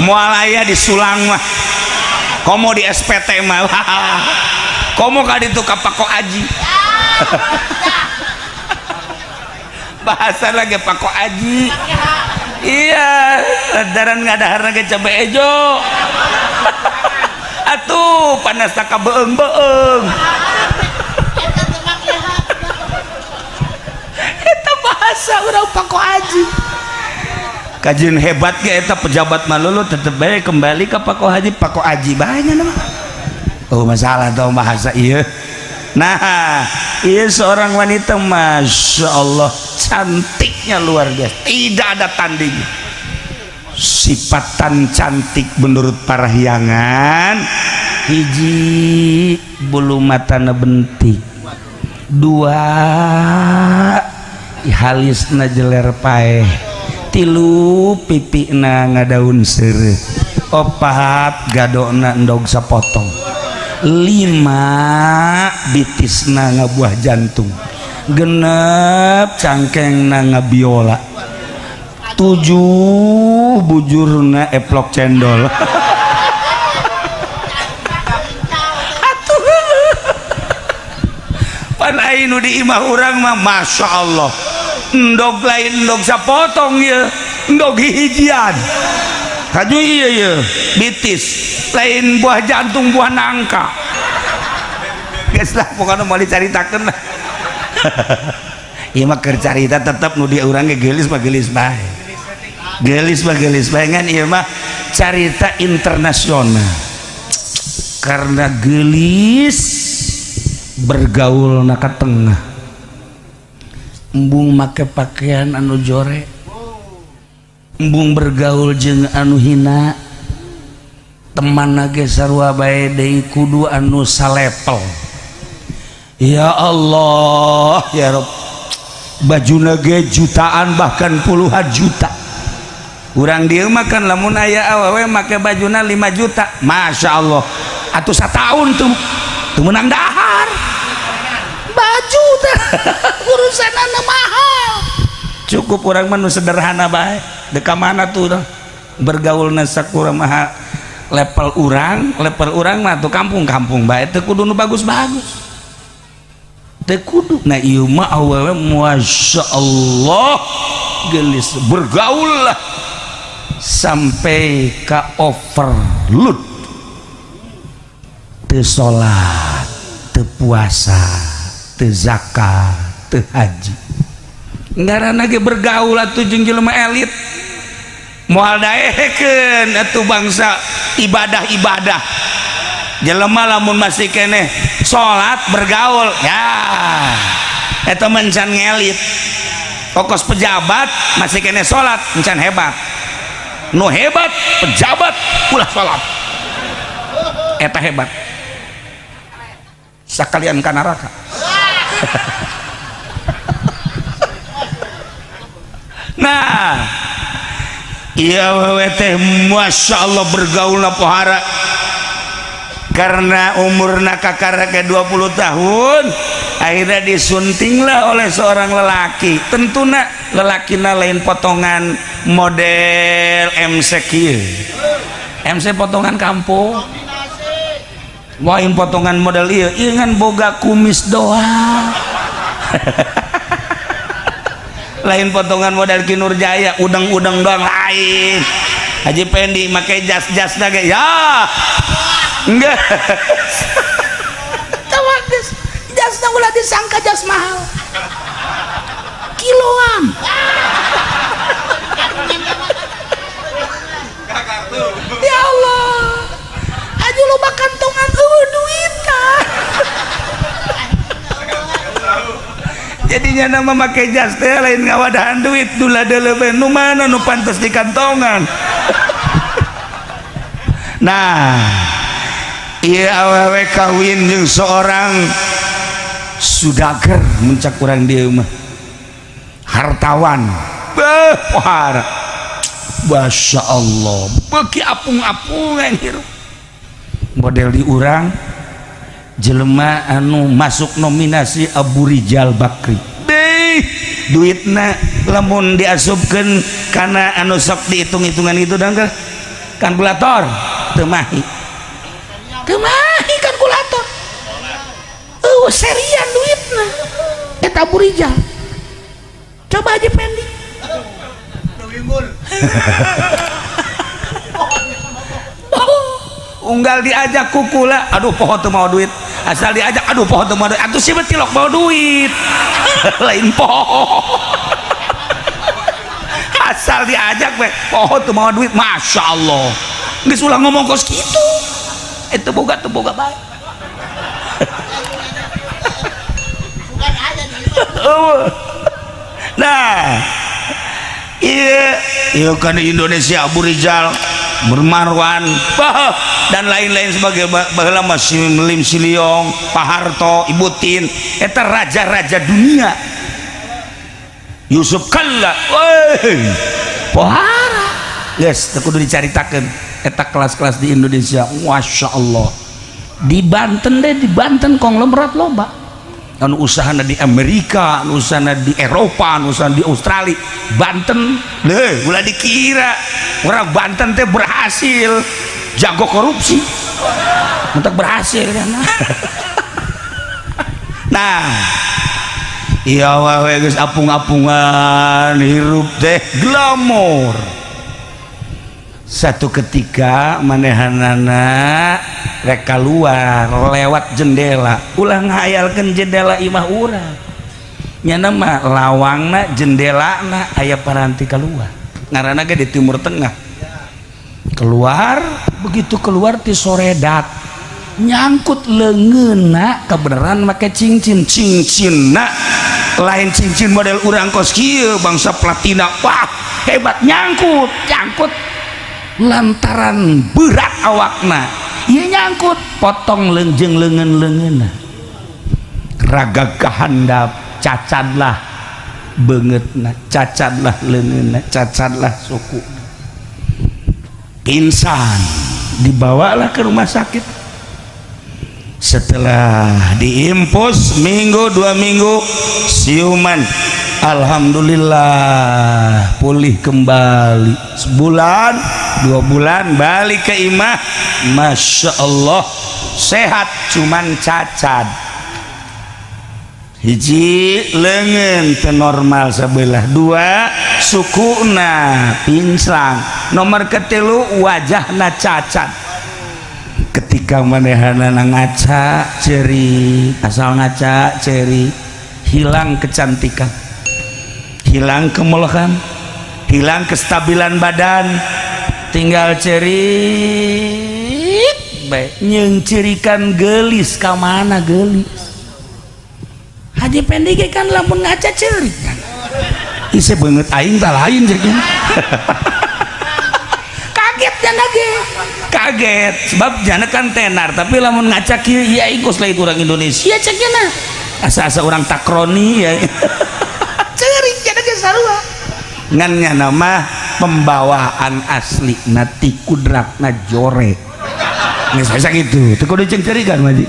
moal aya disulang mah, komo di SPT mah, komo ka ditu ka Pako Aji. Bahasa lagi Pako Aji. Iya, lantaran ngadahar lagi cabe ejo. Atuh panas tak beung-beung. Eta bahasa urang Pako Aji. Kajian hebat ge eta pejabat malulu tetep bae kembali ke Pako Haji, Pako Aji banyak nama. Oh, masalah tau bahasa iya. Nah, iya seorang wanita Masya Allah cantiknya luar biasa, tidak ada tanding. Sifatan cantik menurut parahyangan, hiji bulu matana bentik, dua halisna jeler paeh, tilu pipina ngadaun seureuh, opat gadona endog sapotong, lima bitisna ngabuah jantung, genep cangkengna ngabiola, tujuh bujurna eplok cendol. Atuh pan aing nu di imah urang mah Masya Allah endog lain endog sapotong ya, endog hijian kaju iya ya, bitis lain buah jantung buah nangka. Geus lah pokoknya mau dicaritakeun lah. Ieu mah keur carita tetep nu di urang ge geulis mah geulis bae. Geulis mah geulis bae, ngan ieu mah carita internasional. Karena geulis bergaul na ka tengah. Embung make pakaian anu jore, embung bergaul jeung anu hina, teman ge sarua bae deui kudu anu salepel. Ya Allah ya Rabb, bajuna ge jutaan bahkan puluhan juta. Urang dieu mah kan lamun aya awewe make bajuna 5 juta, Masya Allah, atuh sataun tuh teu meunang dahar baju teh urusan anu mahal. Cukup urang mah nu sederhana bae. Deka mana tuh urang bergaulna sakura maha level urang mah tuh kampung-kampung bae, teu kudu nu bagus-bagus, teu kudu. Nah ieu mah awewe Masya Allah geulis bergaul lah sampai ka overload, teu salat, teu puasa, teu zakat, teu haji. Ngaranna ge bergaul atuh jeung jelema elit, moal daekeun atuh bangsa ibadah-ibadah. Jelema lamun masih keneh salat bergaul ya eta mencan ngelit. Kokos pejabat masih keneh salat encan hebat. Nu hebat pejabat ulah salat, eta hebat sakalian ka neraka. Nah Iya, awewe teh Masya Allah, bergaul pohara karena umurna kakara ke 20 tahun. Akhirnya disuntinglah oleh seorang lelaki. Tentunya lelaki lain potongan model MC kieu, MC potongan kampung lain, potongan model ieu ieu ngan boga kumis doang. Lain potongan model Ki Nurjaya, udang-udang doang, lain. Haji Pendi make jas-jas ge ya enggak. Tawa geus jasna, ulah disangka jas mahal, kiloan. Ya Allah, aja loba kantongan, eueuh duitan. Jadinya nama make jas teh lain ngawadahan duit, dula deuleu nu mana nu pantes di kantongan. Nah, iya, awewe kawin jeung seorang sudager, muncak urang dieu mah hartawan. Beuh, pohara, Masya Allah, beuki apung-apungan hirup. Model di urang jelema anu masuk nominasi Abu Rijal Bakri deh, duitna lamun diasupkeun kana anu sok dihitung-hitungan itu dong, kalkulator, teu mahi, teu mahi kalkulator. Eueuh serian duitna eta Abu Rijal. Coba aja Pendi. Unggal diajak kukula, aduh, poho teu mau duit. Asal diajak, aduh, poho teu mau duit. Atuh sih tilok mau duit, lain poho. Asal diajak we poho teu mau duit. Masya Allah, geus ulah ngomong kos kitu, itu boga teu boga bae. Nah, iya iya kan di Indonesia Abu Rizal Bermarwan bah, dan lain-lain sebagai baheula masih Lim Siliong, Pak Harto, Ibu Tin, eta raja-raja dunia. Yusuf Kalla, woi, pohara geus teu kudu dicaritakeun eta kelas-kelas di Indonesia. Masya Allah, di Banten deh, di Banten konglomerat loba anu usahana di Amerika, anu usahana di Eropa, anu usahana di Australia. Banten deh ulah dikira orang Banten teh berhasil jago korupsi untuk berhasil kan. Nah, iya, wae geus apung-apungan hirup teh glamor. Satu ketika manehanana rek keluar lewat jendela. Ulah ngahayalkeun jendela imah urang, nyana mah lawangna, jendelana aya paranti keluar, ngaranna ge di Timur Tengah. Keluar, begitu keluar ti soredat nyangkut leungeunna, kebenaran make cincin. Cincinna lain cincin model urang kos kieu, bangsa platina, wah hebat. Nyangkut, nyangkut lantaran berat awakna, ieu nyangkut, potong leungjeng leungeun-leungeunna, raga kahandap, cacadlah beungeutna, cacadlah leungeunna, cacadlah suku. Pingsan, dibawalah ke rumah sakit. Setelah diimpus minggu 2 minggu, siuman, alhamdulillah pulih kembali. Sebulan 2 bulan balik ke imah, Masya Allah sehat, cuman cacat hiji, lengan normal sebelah, dua, sukuna pincang, nomor ketilu, wajahna cacat. Ketika manehanana ngaca ceri, asal ngaca ceri, hilang kecantikan, hilang kemolekan, hilang kestabilan badan, tinggal cerik bae nyengcirikan gelis. Ka mana gelis? Haji Pendi ge kan lamun ngaca cerik kan. Ise beungeut aing tah lain cek. Kaget jana ge, kaget sebab jana kan tenar, tapi lamun ngaca kieu, ieu aing kos lain urang Indonesia cek jana, asa-asa urang takroni ya. Cerik jana ge sarua, ngan nyana mah. Pembawaan asli nati kudratna jore. Geus bisa gitu, teu kudu cengcerikan maji.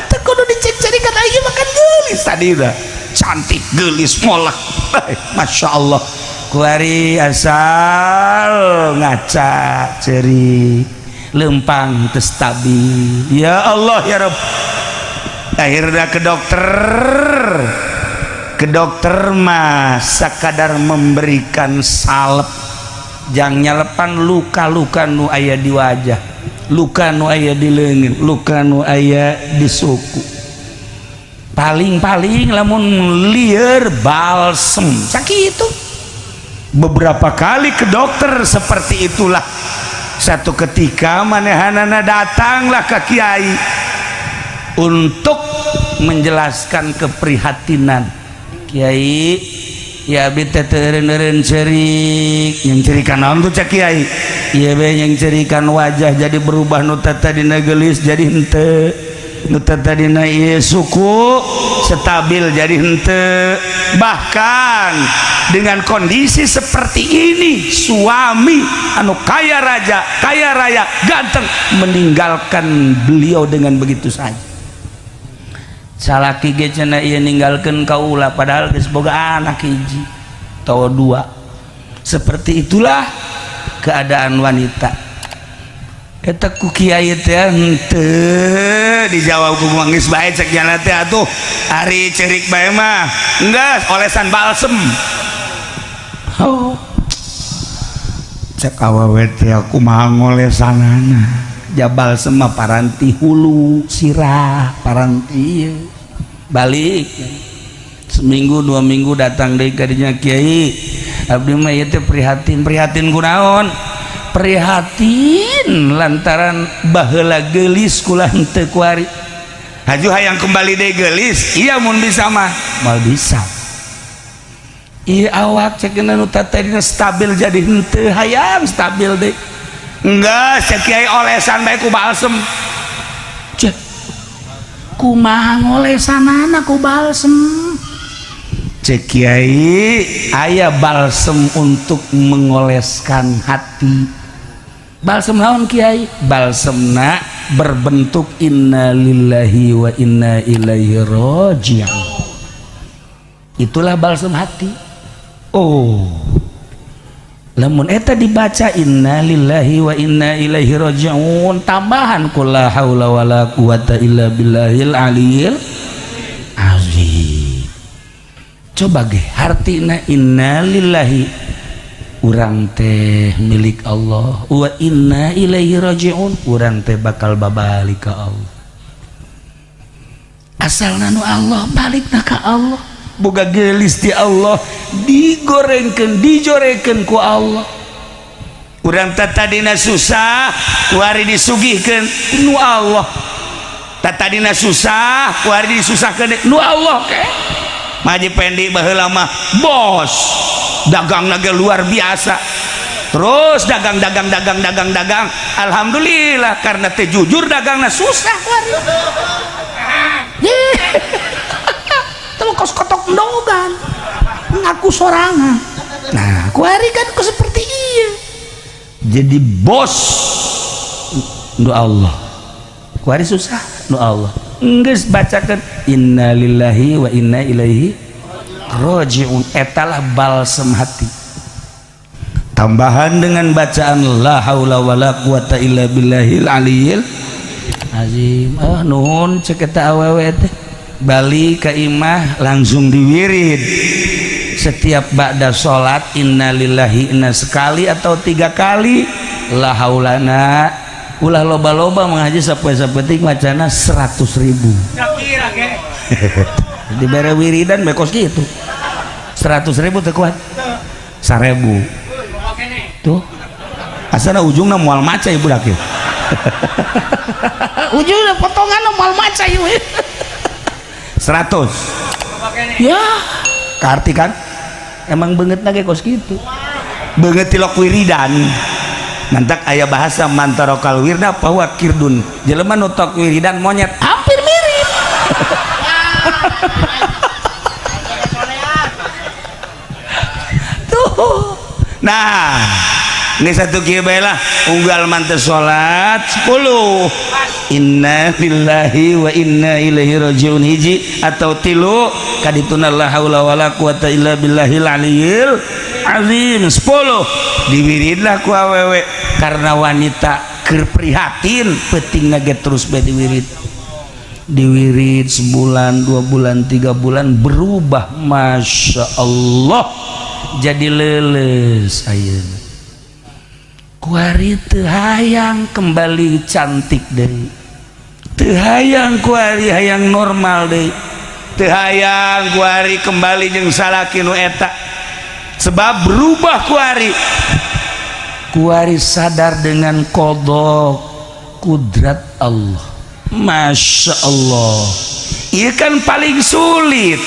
Teu kudu dicengcerikan, aing makan geulis tadi dah. Cantik, geulis, molek. Masya Allah. Kuari asal ngaca ceri lempang teu stabil. Ya Allah ya Rabb. Akhirnya ke dokter. Ke dokter mah sakadar memberikan salep jang nyalepan luka-luka nu aya di wajah, luka nu aya di leungeun, luka nu aya di suku. Paling-paling lamun lieur balsem sakitu. Beberapa kali ke dokter seperti itulah. Satu ketika manehanana datanglah ke kiai untuk menjelaskan keprihatinan. Kiai, ya abi teh teu eureun-eureun ceurik. Yang cerikan naon tuh, cek kiai? Ieu be yang cerikan wajah jadi berubah, nu tadina geulis jadi henteu, nu tadina ieu suku stabil jadi henteu. Bahkan dengan kondisi seperti ini, suami anu kaya raja, kaya raya, ganteng, meninggalkan beliau dengan begitu saja. Salaki ge cenah ieu ninggalkeun kaula, padahal geus boga anak hiji atau dua. Seperti itulah keadaan wanita eta. Ku kiai teh henteu dijawab ku geus bae, cek jana teh atuh ari ceurik bae mah enggeus olesan balsem. Oh, cek awewe teh, kumaha ngolesanana? Ja balsem mah paranti hulu sirah, paranti ieu. Balik seminggu 2 minggu datang deui ka dinya. Kiai, abdi mah ieu teh prihatin. Prihatin kunaon? Prihatin lantaran baheula geulis kula henteu kuari, haju hayang kembali deui geulis. Iya, mun bisa mah. Moal bisa. Iya, awak cek nu tadina stabil jadi henteu, hayang stabil deui. Enggak, cek kiai, olesan bae ku balsem. Cek, Kumaha ngolesanana ku balsem? Cek kiai, aya balsem untuk mengoleskan hati. Balsem naon, kiai? Balsemna berbentuk innalillahi wa inna ilaihi raji'un. Itulah balsem hati. Oh, lamun eta dibaca innalillahi wa inna ilaihi raji'un, tambahan ku la haula wala quwata illa billahil aliyil azim. Coba ge hartina innalillahi, urang teh milik Allah, wa inna ilaihi raji'un, urang teh bakal babalik ka Allah. Asal nu Allah, balik ka Allah. Boga gelis di Allah, digorengkeun, dijorekeun ku Allah. Urang tadina susah, kuari disugihkeun nu Allah. Tadina susah, kuari disusahkeun nu Allah. Ke Maji Pendi baheula mah bos dagang naga luar biasa, terus dagang, dagang, dagang, dagang, dagang. Alhamdulillah, karena teh jujur dagangna, susah kuari. Teu kos kotok endogan ngaku sorangan. Nah, kuari kan ku seperti iya. Jadi bos nu Allah, kuari susah nu Allah. Geus bacakeun innalillahi wa inna ilaihi rajiun, etalah balsem hati, tambahan dengan bacaan la haula wala quwata illa billahil aliyil azim. Ah, nuhun, cek eta awewe teh. Balik ke imah langsung diwirid setiap ba'da salat innalillahi inna sekali atau tiga kali, la haulana ulah loba-loba, mengaji sapoe sapetik macana 100.000 dibere wiridan bekos gitu. 100.000 teu kuat, 1.000 tuh asana ujungna moal maca ibu dakir. Ujungnya potongan moal maca ieu. 100. Ya. Karti kan emang banget lagi kos gitu, banget tilok wiridan. Mantak aya bahasa man tarokal wirda fahuwa qirdun, jelema nu tok wiridan monyet. Hampir mirip. Tuh. Nah, ini satu kieu bae lah, unggal manteu salat 10, inna lillahi wa inna ilaihi rajiun hiji atau tilu, kadituna la haula wala quwata illa billahil aliyil azim 10. Diwiridlah ku awewe karena wanita keur prihatin, penting ge terus bae diwirid, diwirid sebulan, 2 bulan, 3 bulan, berubah, masya Allah, jadi leles. Ayeuna kuari teu hayang kembali cantik deui, teu hayang kuari, hayang normal deui, teu hayang kuari kembali jeung salaki nu eta, sebab berubah kuari. Kuari sadar dengan qada kudrat Allah. Masya Allah, iya kan paling sulit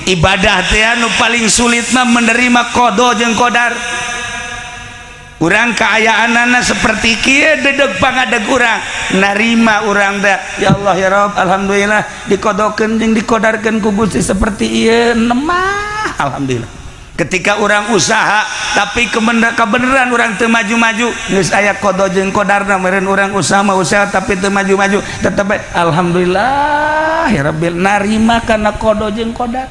ibadah teh, anu paling sulit mah menerima qada jeung qadar. Urang keayaanana seperti kieu, dedeg pangadeg urang narima urang teh, ya Allah, ya Rob, alhamdulillah dikodokeun jeung dikodarkeun ku Gusti seperti ieu nemah, alhamdulillah. Ketika orang usaha tapi kebenaran orang teu maju-maju, geus aya qada jeung qadarna meureun. Urang usaha mah usaha tapi teu maju-maju, tetep alhamdulillah ya rabbil, narima kana qada jeung qadar.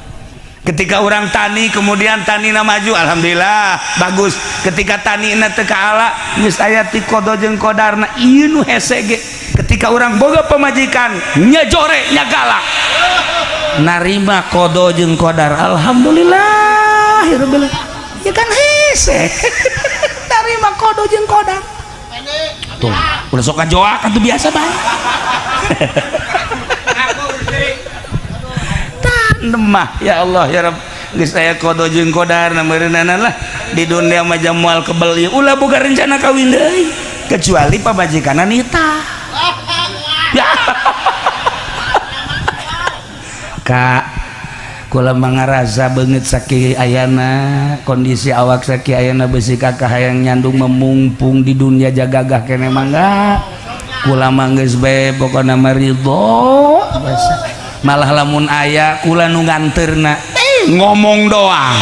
Ketika orang tani, kemudian tanina maju, alhamdulillah bagus. Ketika tanina teu kaala, geus aya ti qada jeung qadarna. Ieu nu hese ge ketika orang boga pamajikan nya jore nya galak, narima qada jeung qadar, alhamdulillah ya rabbil, ya kan hese narima qada jeung qadar. Tuh udah sok ngajoak atuh, biasa bae. Nemah, ya Allah, ya Rabb, geus aya qada jeung qadar meureunana lah. Di dunia mah moal kebel ieu, ulah boga rencana kawin deui kecuali pamajikanna nita ya. Kak, kula mangarasa beungeut sakieu ayana, kondisi awak sakieu ayana, besi kakak hayang nyandung, memungpung di dunia jagagah kene mangga. Kula mah geus bae, pokona mah ridho. Malah lamun aya, kula nu nganterna, eh, ngomong doang.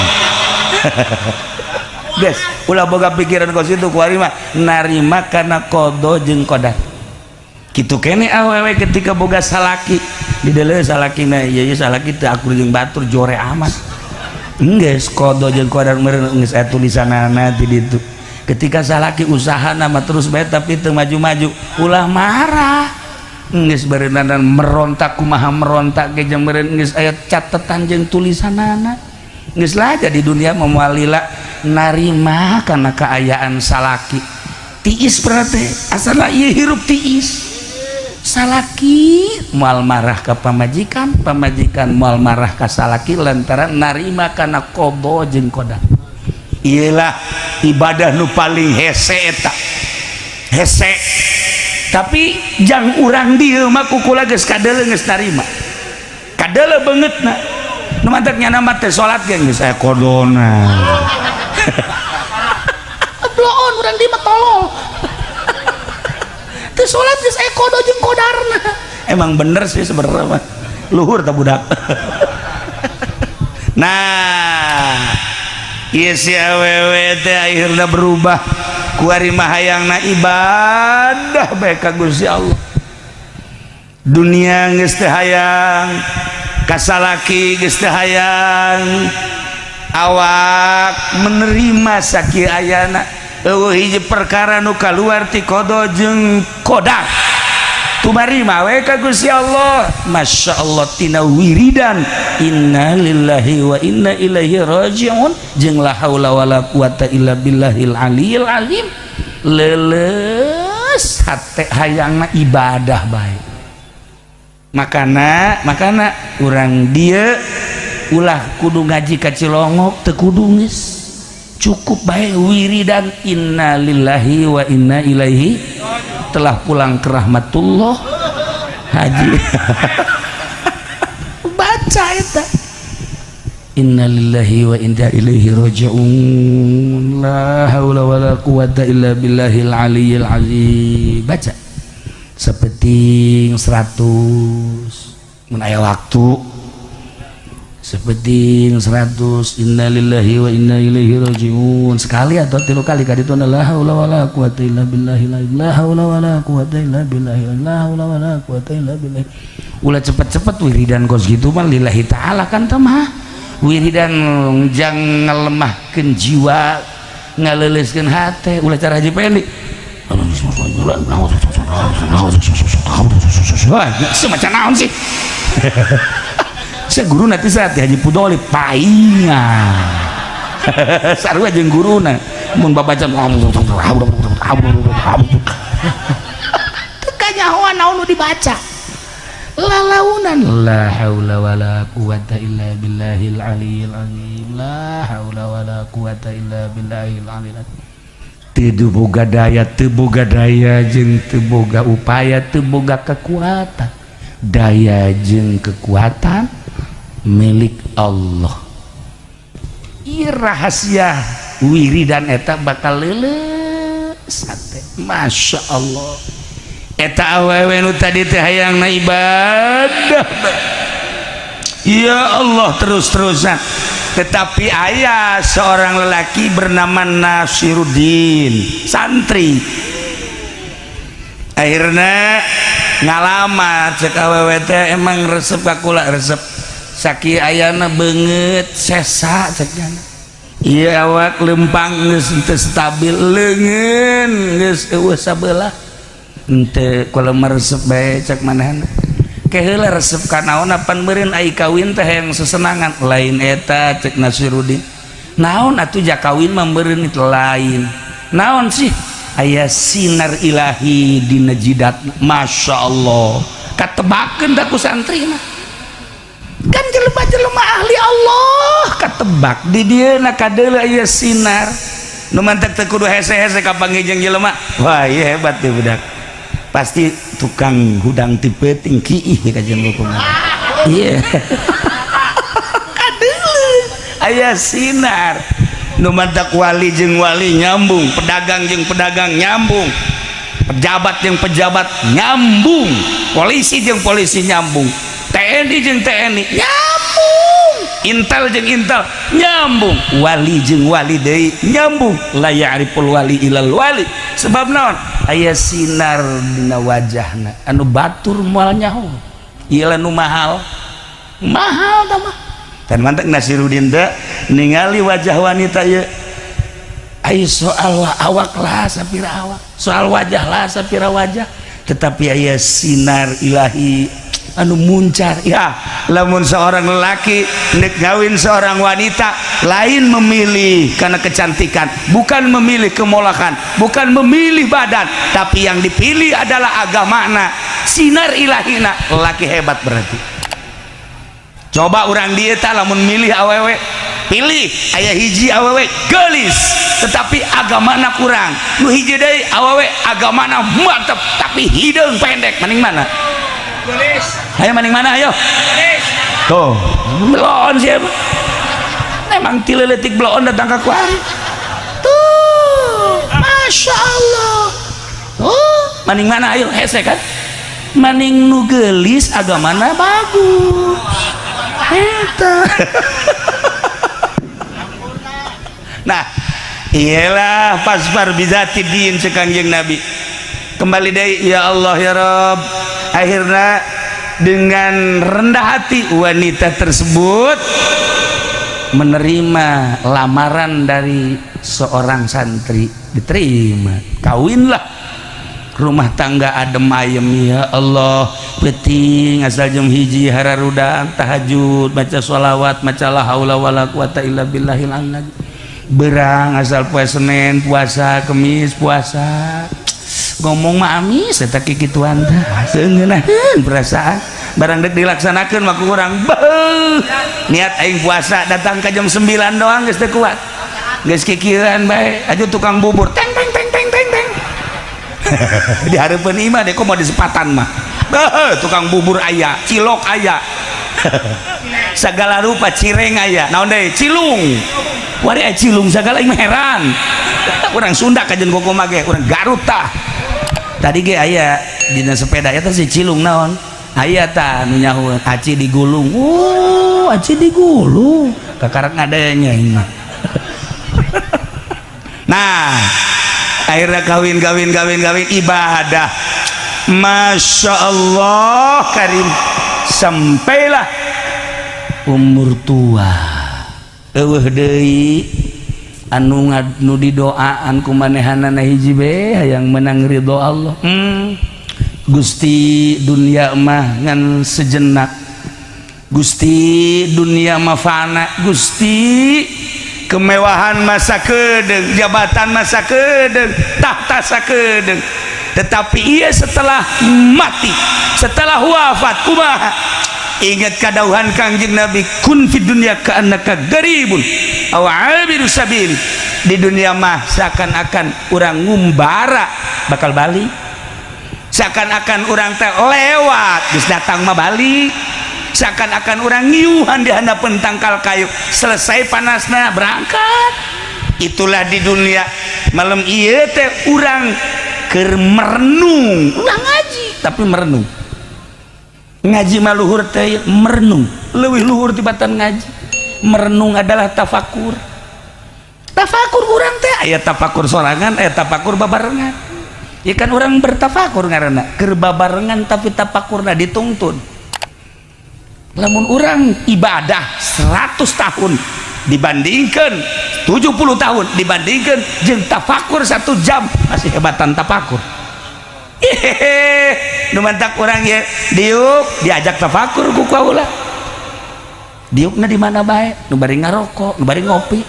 Guys, ulah boga pikiran kos itu. Kuari mah narima kana qada jeung qadar kitu kene. Awewe ketika boga salaki, di deuleu salakina ieu, ieu salaki teu akur jeung batur, jore amat, geus qada jeung qadar meureun, geus aya tulisanana di ditu. Ketika salaki usaha nama terus bae tapi teu maju-maju, ulah marah, geus beureunan merontak kumaha merontak ge jeung meureun geus aya catetan jeung tulisanana. Geus lah, jadi dunia moal lila, narima kana kaayaan salaki tiis, berarti asalna ieu hirup tiis. Salaki moal marah ka pamajikan, pamajikan moal marah ka salaki, lantaran narima kana qada jeung qadar. Iyalah ibadah nu paling hese eta, hese. Tapi jang urang dieu mah kukula geus kadeuleu, geus narima, kadeuleu beungeutna. Nu mantak nyana mah teh salat ge geus aya qadona. Bloon urang di mah, tolol. Teu salat geus aya qada jeung qadarna. Emang bener sih sebenarnya mah, luhur tak budak. Nah, ieu si awewe teh akhirna berubah. Kuari mah hayangna ibadah bae ka Gusti Allah. Dunia geus teu hayang, kasalaki geus teu hayang, awak menerima sakieu ayana, eueuh hiji perkara nu kaluar ti qada jeung qadar, tumarima we ka Gusti Allah. Masya Allah, tina wiridan inna lillahi wa inna ilaihi rajiun jeung la haula wala quwata illa billahil aliyil azim, leuleus hate, hayangna ibadah bae. Makana makana urang dieu ulah kudu ngaji ka Cilongok, teu kudu, geus cukup bae wiridan inna lillahi wa inna ilaihi, telah pulang ke rahmatullah haji. Baca eta inna lillahi wa inna ilaihi raji'un, la haula wala quwata illa billahil aliyil azim. Baca sepeting 100 mun aya waktu. Seperti 100 innalillahi wa inna ilaihi rajiun sekali atau tilu kali kaditu, la haula wala quwata illa billahi, la haula wala quwata illa billahi, la haula wala quwata illa billah. Ulah cepet-cepet wiridan kos gitu mah, lillahi ta'ala kan mah wiridan jang ngalemahkeun jiwa, ngaleuleuskeun hate. Ulah cara Haji Pendi. Wah, semacam naon sih? Saya guru nanti saat Haji Pudoli paingan sarua jeung guruna mun babaca teu kanyahoan naon nu dibaca, lalaunan. La haula wala quwata illa billahil aliyil azim, la haula wala quwata illa billahil aliyil azim. Teu boga daya, teu boga daya jeung teu boga upaya, teu boga kekuatan. Daya jeung kekuatan milik Allah. Ieu rahasia wiridan eta bakal leuleus hate. Masya Allah, eta awewe nu tadi teh hayangna ibadah ya Allah terus-terusan, tetapi aya seorang lelaki bernama Nasiruddin, santri, akhirnya ngalamar. Cek awewe teh, "Emang resep ka kula?" "Resep." "Sakieu ayana beungeut sesa," cek jana. "Ieu awak lempang geus teu stabil, leungeun geus eueuh sabelah." "Henteu, kula mah resep bae," cek manehna. "Ke heula resep ka naon? Apan meureun ai kawin teh hayang sesenangan." "Lain eta," cek Nasiruddin. "Naon atuh? Ja kawin mah meureun itu." "Lain." "Naon sih?" "Aya sinar ilahi dina jidat." Masya Allah, katebakeun da ku santri mah kan jelema-jelema ahli Allah, katebak di dieu na kadeuleu aya sinar nu mantak teu kudu hese-hese kapanggih jeung jelema. Wah, ieu hebat tuh budak, pasti tukang hudang ti peuting kiih ka jeung kumaha. Iya, kadeuleu aya sinar nu mantak wali jeung wali nyambung, pedagang jeung pedagang nyambung, pejabat jeung pejabat nyambung, polisi jeung polisi nyambung, TNI jeung TNI nyambung, Intel jeung Intel nyambung, wali jeung wali deui nyambung. La ya'riful wali ilal wali. Sebab naon? Aya sinar dina wajahna anu batur moal nyaho. Ieu nu mahal mahal tah mah. Dan mantak Nasiruddin teh ningali wajah wanita ieu. Ai soal awak lah sapira awak, soal wajah lah sapira wajah, tetapi aya sinar ilahi anu muncar. Ya, lamun seorang lelaki nek ngawin seorang wanita, lain memilih karena kecantikan, bukan memilih kemolakan, bukan memilih badan, tapi yang dipilih adalah agamana, sinar ilahina. Lelaki hebat berarti. Coba orang dieu tah lamun milih awewe, pilih aya hiji awewe gelis tetapi agamana kurang, nu hiji deui awewe agamana mantep tapi hideung pendek, mending mana? Gelis. Ayo, mending mana? Ayo. Gelis. Tuh, bloon siapa emang ti leutik bloon datang ka kuari tuh. Masya Allah. Oh, mending mana? Ayo, hese kan mending nu gelis agamana bagus eta. Nah, iyalah, fasfar bizati din cek Kangjeng Nabi. Kembali deui, ya Allah ya Rob. Akhirnya dengan rendah hati wanita tersebut menerima lamaran dari seorang santri. Diterima, kawinlah, rumah tangga adem ayem. Ya Allah, penting asal jam 1 hararudang tahajud, baca sholawat, maca la haula wala quwata illa billahil azim. Berang asal poe Senin puasa, Kemis puasa. Ngomong mah amis eta kikituan teh seueunaheun perasaan, barang dek dilaksanakeun mah kurang. Beuh, niat aing puasa, datang ke jam 9 doang geus teu kuat, geus kikieuan bae. Aju tukang bubur teng teng teng teng teng teng di hareupeun imah deh, kok mau di sepatan mah. Beuh, tukang bubur aya, cilok aya, segala rupa, cireng aya, naon deui, cilung wari aya, cilung segala. Aing mah heran, urang Sunda kajen koko mage urang Garut tah. Tadi ge aya dina sepeda eta si cilung naon aya tah nu nyaho aci digulung. Jero aci di gulu Kakarak ngadanya ini. Nah, akhirnya kawin kawin kawin kawin, ibadah, masya Allah karim, sampailah umur tua, eueuh deui anu nu didoaan ku manehanana. Hiji be, hayang menang ridho Allah. Gusti, dunia mah ngan sejenak. Gusti, dunia mah fana. Gusti, kemewahan mah sakedeung, jabatan mah sakedeung, tahta sakedeung, tetapi ia setelah mati, setelah wafat kumaha? Ingat kadauhan Kangjeng Nabi, kun fid dunya ka'annaka garibun aw abiru sabil. Di dunia mah seakan-akan urang ngumbara, bakal balik, seakan-akan urang teh lewat, geus datang mah balik, seakan-akan urang ngiuhan di handapeun tangkal kayu, selesai panasna berangkat. Itulah di dunia. Malam ieu teh urang keur merenung, ulah ngaji tapi merenung. Ngaji mah luhur teh merenung, leuwih luhur tibatan ngaji. Merenung adalah tafakur. Tafakur urang teh aya tafakur sorangan, aya tafakur babarengan. Ya kan urang bertafakur ngaranna keur babarengan, tapi tafakurna dituntun. Lamun urang ibadah 100 tahun dibandingkan 70 tahun dibandingkan jeung tafakur 1 jam, masih hebatan tafakur. Hehehe, nu mantak urang ya diuk diajak tafakur ku kaula, diukna di mana bae, nu bari ngarokok, nu bari ngopi.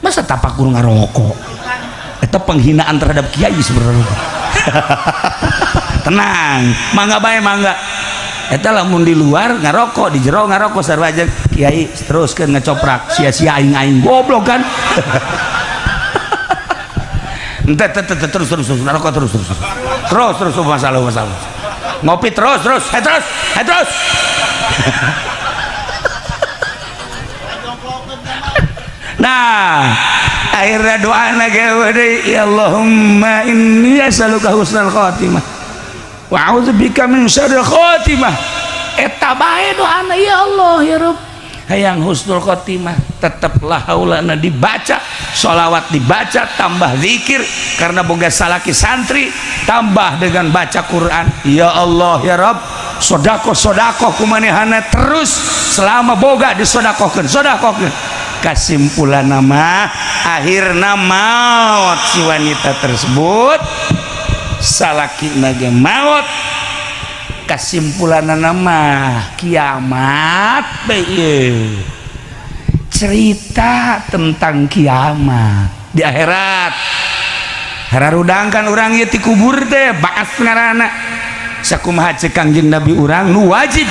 Masa tafakur ngarokok? Itu penghinaan terhadap kiai sebenarnya. Tenang, mangga bae, mangga. Eta lamun di luar ngarokok, di jero ngarokok sarua aja. Kiai teruskeun ngecoprak, sia-sia aing, aing goblok kan. Ente terus terus terus ngarokok, terus terus terus terus, masalah masalah, ngopi terus terus, hai terus, hai terus. Nah, akhirnya doa lagi, ya Allahumma inni as'aluka husnal khatimah wa a'udzubika min syarril khatimah. Eta bae doana. Ya Allah, ya Rabb, hayang husnul khotimah. Teteplah haulana dibaca, sholawat dibaca, tambah zikir karena boga salaki santri, tambah dengan baca Quran. Ya Allah, ya Rabb, sodakoh, sodakoh kumanehana terus selama boga disodakohkeun, sodakohkeun. Kesimpulan nama, akhirna maut si wanita tersebut, salaki nage maut. Kesimpulan nama, kiamat bae, cerita tentang kiamat di akhirat. Hararudang kan urang ieu ti kubur teh, baas ngaranna. Sakumaha cek Kangjeng Nabi urang, nu wajib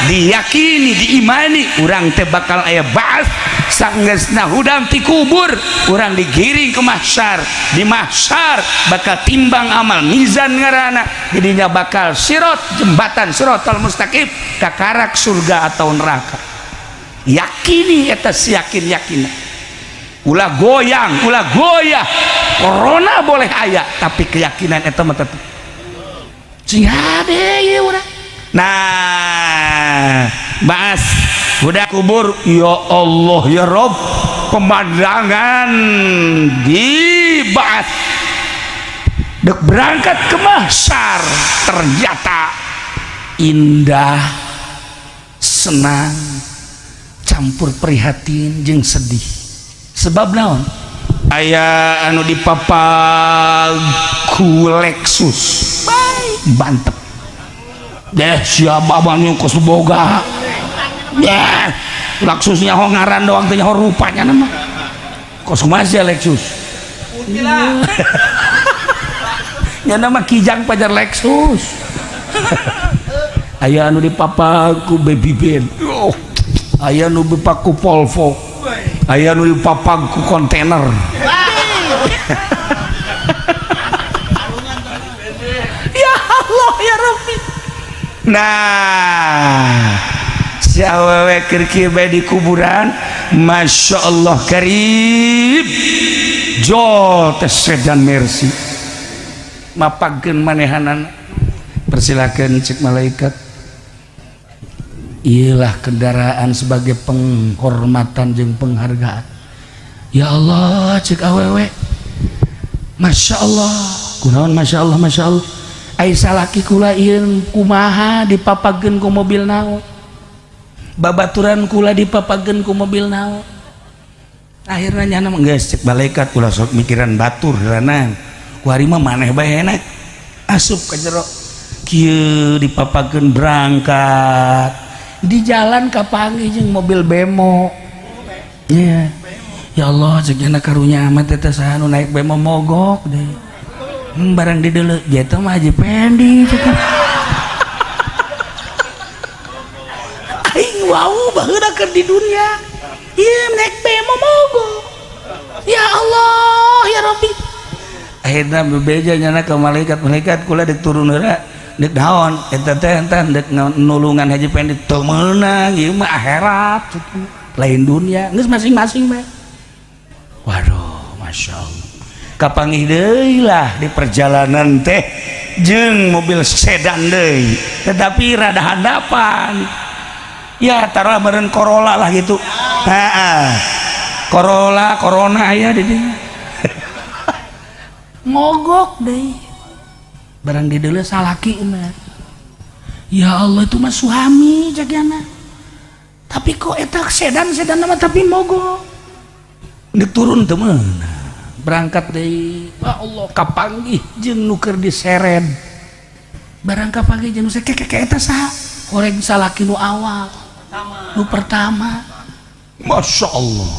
diyakini, diimani, urang teh bakal aya baas. Sanggeusna hudang ti kubur, urang digiring ke mahsyar. Di mahsyar bakal timbang amal, mizan ngaranna. Jadinya bakal sirot, jembatan siratal mustaqim, kakarak surga atau neraka. Yakini eta yakin yakin, ulah goyang, ulah goyah. Corona boleh aya, tapi keyakinan eta mah tetep sing hade ieu urang. Nah, baas udah kubur, ya Allah, ya Rob, pemandangan di baas dek berangkat ke mahsyar ternyata indah, senang campur prihatin jeung sedih. Sebab naon? Aya anu dipapag ku Lexus mantep deh, siapa abangnya kos boga ya Lexusnya, ho ngaran doang teh, ho rupanya nama kos kumaha Lexus ya, nama Kijang pajar Lexus. Aya anu dipapag ku Baby Band, oh, aya anu dipapag ku Volvo, aya anu dipapag ku kontainer. Ya Allah, ya Rabbi. Nah, si awewe keur kieu bae di kuburan, Masya Allah karib, jol teh sedan Mercy mapagkeun manehanana. Persilakeun, cek malaikat. Iyalah kendaraan sebagai penghormatan jeung penghargaan. Ya Allah, cek awewe, Masya Allah. Kunaon Masya Allah, Masya Allah? Ai salaki kula ieu kumaha, dipapageun ku mobil naon? Babaturan kula dipapageun ku mobil naon? Akhirnya nyana mah geus, cek malaikat, ulah sok mikiran batur heulanan. Ku hari mah maneh bae enak asup ka jero kieu, dipapageun berangkat. Di jalan kapanggih jeung mobil bemo. Iya, ya Allah, cek nyana, karunya amat eta, saha nu naik bemo mogok deh? Barang di dulu jatuh mah Haji Pendi, cek. Aing wow baheula keur di dunia ieu naik bemo mogok. Ya Allah, ya Rabbi. Akhirnya bebeja nyana ke malaikat, "Malaikat, kula dek turun heula." "Dek naon eta teh?" "Entah, dek nulungan Haji Pendi." "Teu meunang, ieu mah akhirat, lain dunia. Geus masing-masing bae." Waduh, Masya Allah, kapanggih deui lah di perjalanan teh jeung mobil sedan deui, tetapi rada handapan ya, taruh meureun Corolla lah gitu. Heeh, Corolla, Corona aya di dinya. Mogok deh. Barang di deuleu salaki mah. Ya Allah, itu mah suami jagana, tapi kok eta sedan, sedan mah, tapi mogok. Dek turun teu meunang, berangkat deui. Ya Allah, kapanggih jeung nu keur diseret. Barang kapanggih jeung nu keke, eta saha? Horeng salaki nu awal, nu pertama. Masya Allah,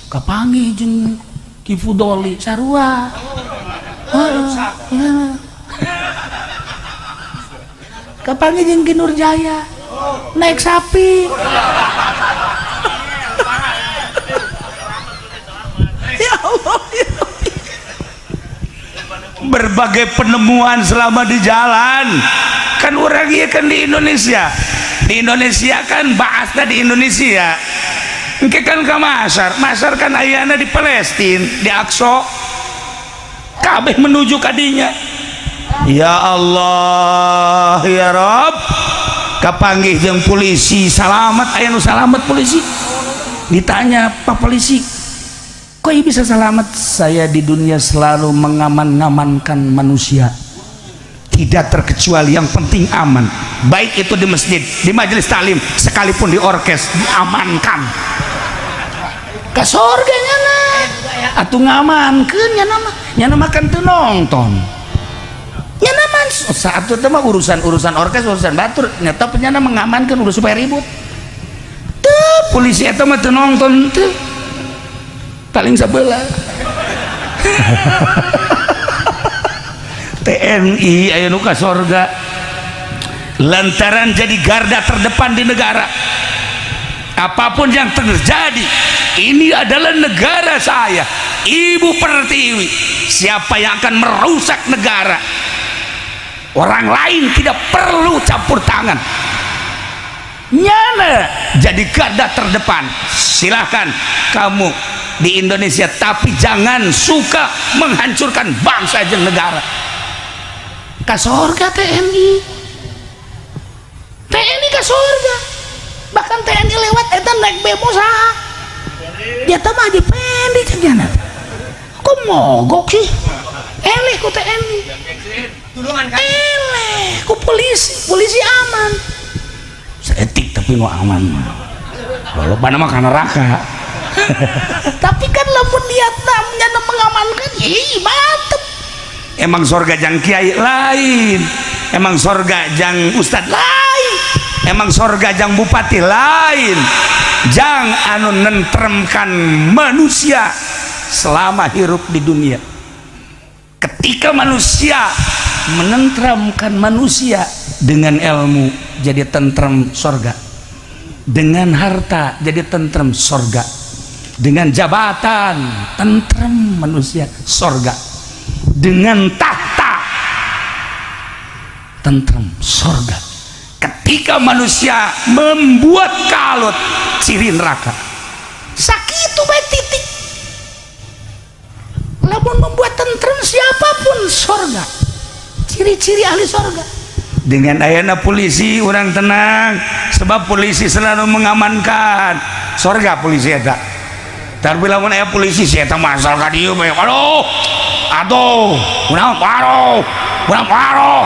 kapanggih jeung Ki Fudoli sarua. Heeh. Kapanggih jeung Ki Nurjaya naik sapi. Ya Allah, ya Rabbi. Berbagai penemuan selama di jalan. Kan orang iya kan di Indonesia, di Indonesia kan bahasnya di Indonesia. Engke kan ke Masar, Masar kan ayana di Palestina, di Aqsa, kabeh menuju kadinya. Ya Allah, ya Rob, kapanggih jeung polisi salamat. Aya nu salamat polisi. Ditanya, "Pak polisi, kok ieu bisa selamat?" "Saya di dunia selalu mengaman-ngamankan manusia, tidak terkecuali, yang penting aman, baik itu di masjid, di majelis taklim, sekalipun di orkes diamankan." Ke surga nyana atuh ngamankeun. Nyana mah, nyana mah kan teu nonton. Nyana mah saat itu mah urusan-urusan orkes, urusan batur, nyata nyana mengamankan udah supaya ribut. Tuh polisi eta mah teu nonton tuh, paling sebelah TNI aya nu ka sorga lantaran jadi garda terdepan di negara. Apapun yang terjadi, ini adalah negara saya, Ibu Pertiwi. Siapa yang akan merusak negara, orang lain tidak perlu campur tangan. Nyana jadi garda terdepan. Silahkan kamu di Indonesia, tapi jangan suka menghancurkan bangsa dan negara. Ke surga TNI, TNI ke surga. Bahkan TNI lewat, eta naik bemo saha? Dia teh mah Haji Pendi, cek nyana. Kok mogok sih? Eleh ku TNI, eleh ku polisi. Polisi aman seetik, tapi nu aman walau pada mah ka neraka. Tapi kan lamun niatna nyana mengamankan, ih mantep. Emang sorga jang kiai lain, emang sorga jang ustad lain, emang sorga jang bupati lain, jang anu nentremkan manusia selama hirup di dunia. Ketika manusia menentramkan manusia dengan ilmu, jadi tentrem sorga. Dengan harta jadi tentrem sorga. Dengan jabatan tentrem manusia sorga. Dengan tahta tentrem sorga. Ketika manusia membuat kalut, ciri neraka. Sakitu bae, titik. Lamun membuat tentrem siapapun sorga, ciri-ciri ahli sorga. Dengan ayana polisi orang tenang, sebab polisi selalu mengamankan. Sorga polisi eta. Tapi lamun aya polisi si eta masal ka dieu bae. Aduh. Aduh, kunaon paro. Kunaon paro.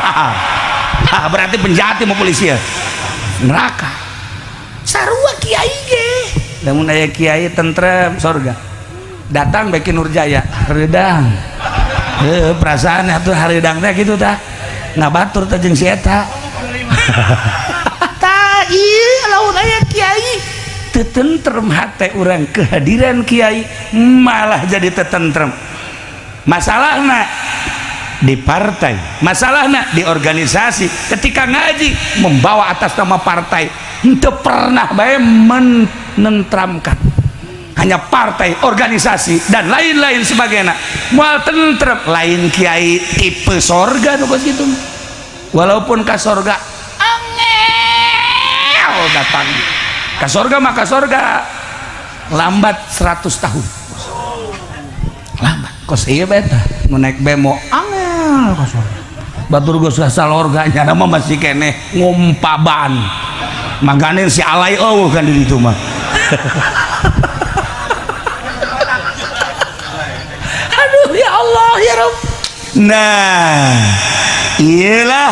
Berarti penjahat mau polisi ya. Neraka. Sarua kiai ge. Lamun aya kiai tentrem sorga. Datang Beki Nurjaya, hareudang. Heuh, perasaan atuh hareudang teh kitu tah. Ngabatur teh jeung si eta. Tah ieu lamun aya kiai teu tentrem hate urang, kehadiran kiai malah jadi teu tentrem. Masalahna di partai, masalahna di organisasi, ketika ngaji membawa atas nama partai, henteu pernah bae menentramkan. Hanya partai, organisasi dan lain-lain sebagainya. Moal tentrem, lain kiai tipe sorga nu kos kitu. Walaupun ka sorga angel datang. Ka sorga mah ka sorga lambat 100 tahun. Lambat. Kos ieu bae tah, nu naik bemo angel ka sorga. Batur geus salorga nya mah masih keneh ngumpaban. Mangkane si alay eueuh kan di ditu mah. Aduh ya Allah ya Rabb. Nah, iyalah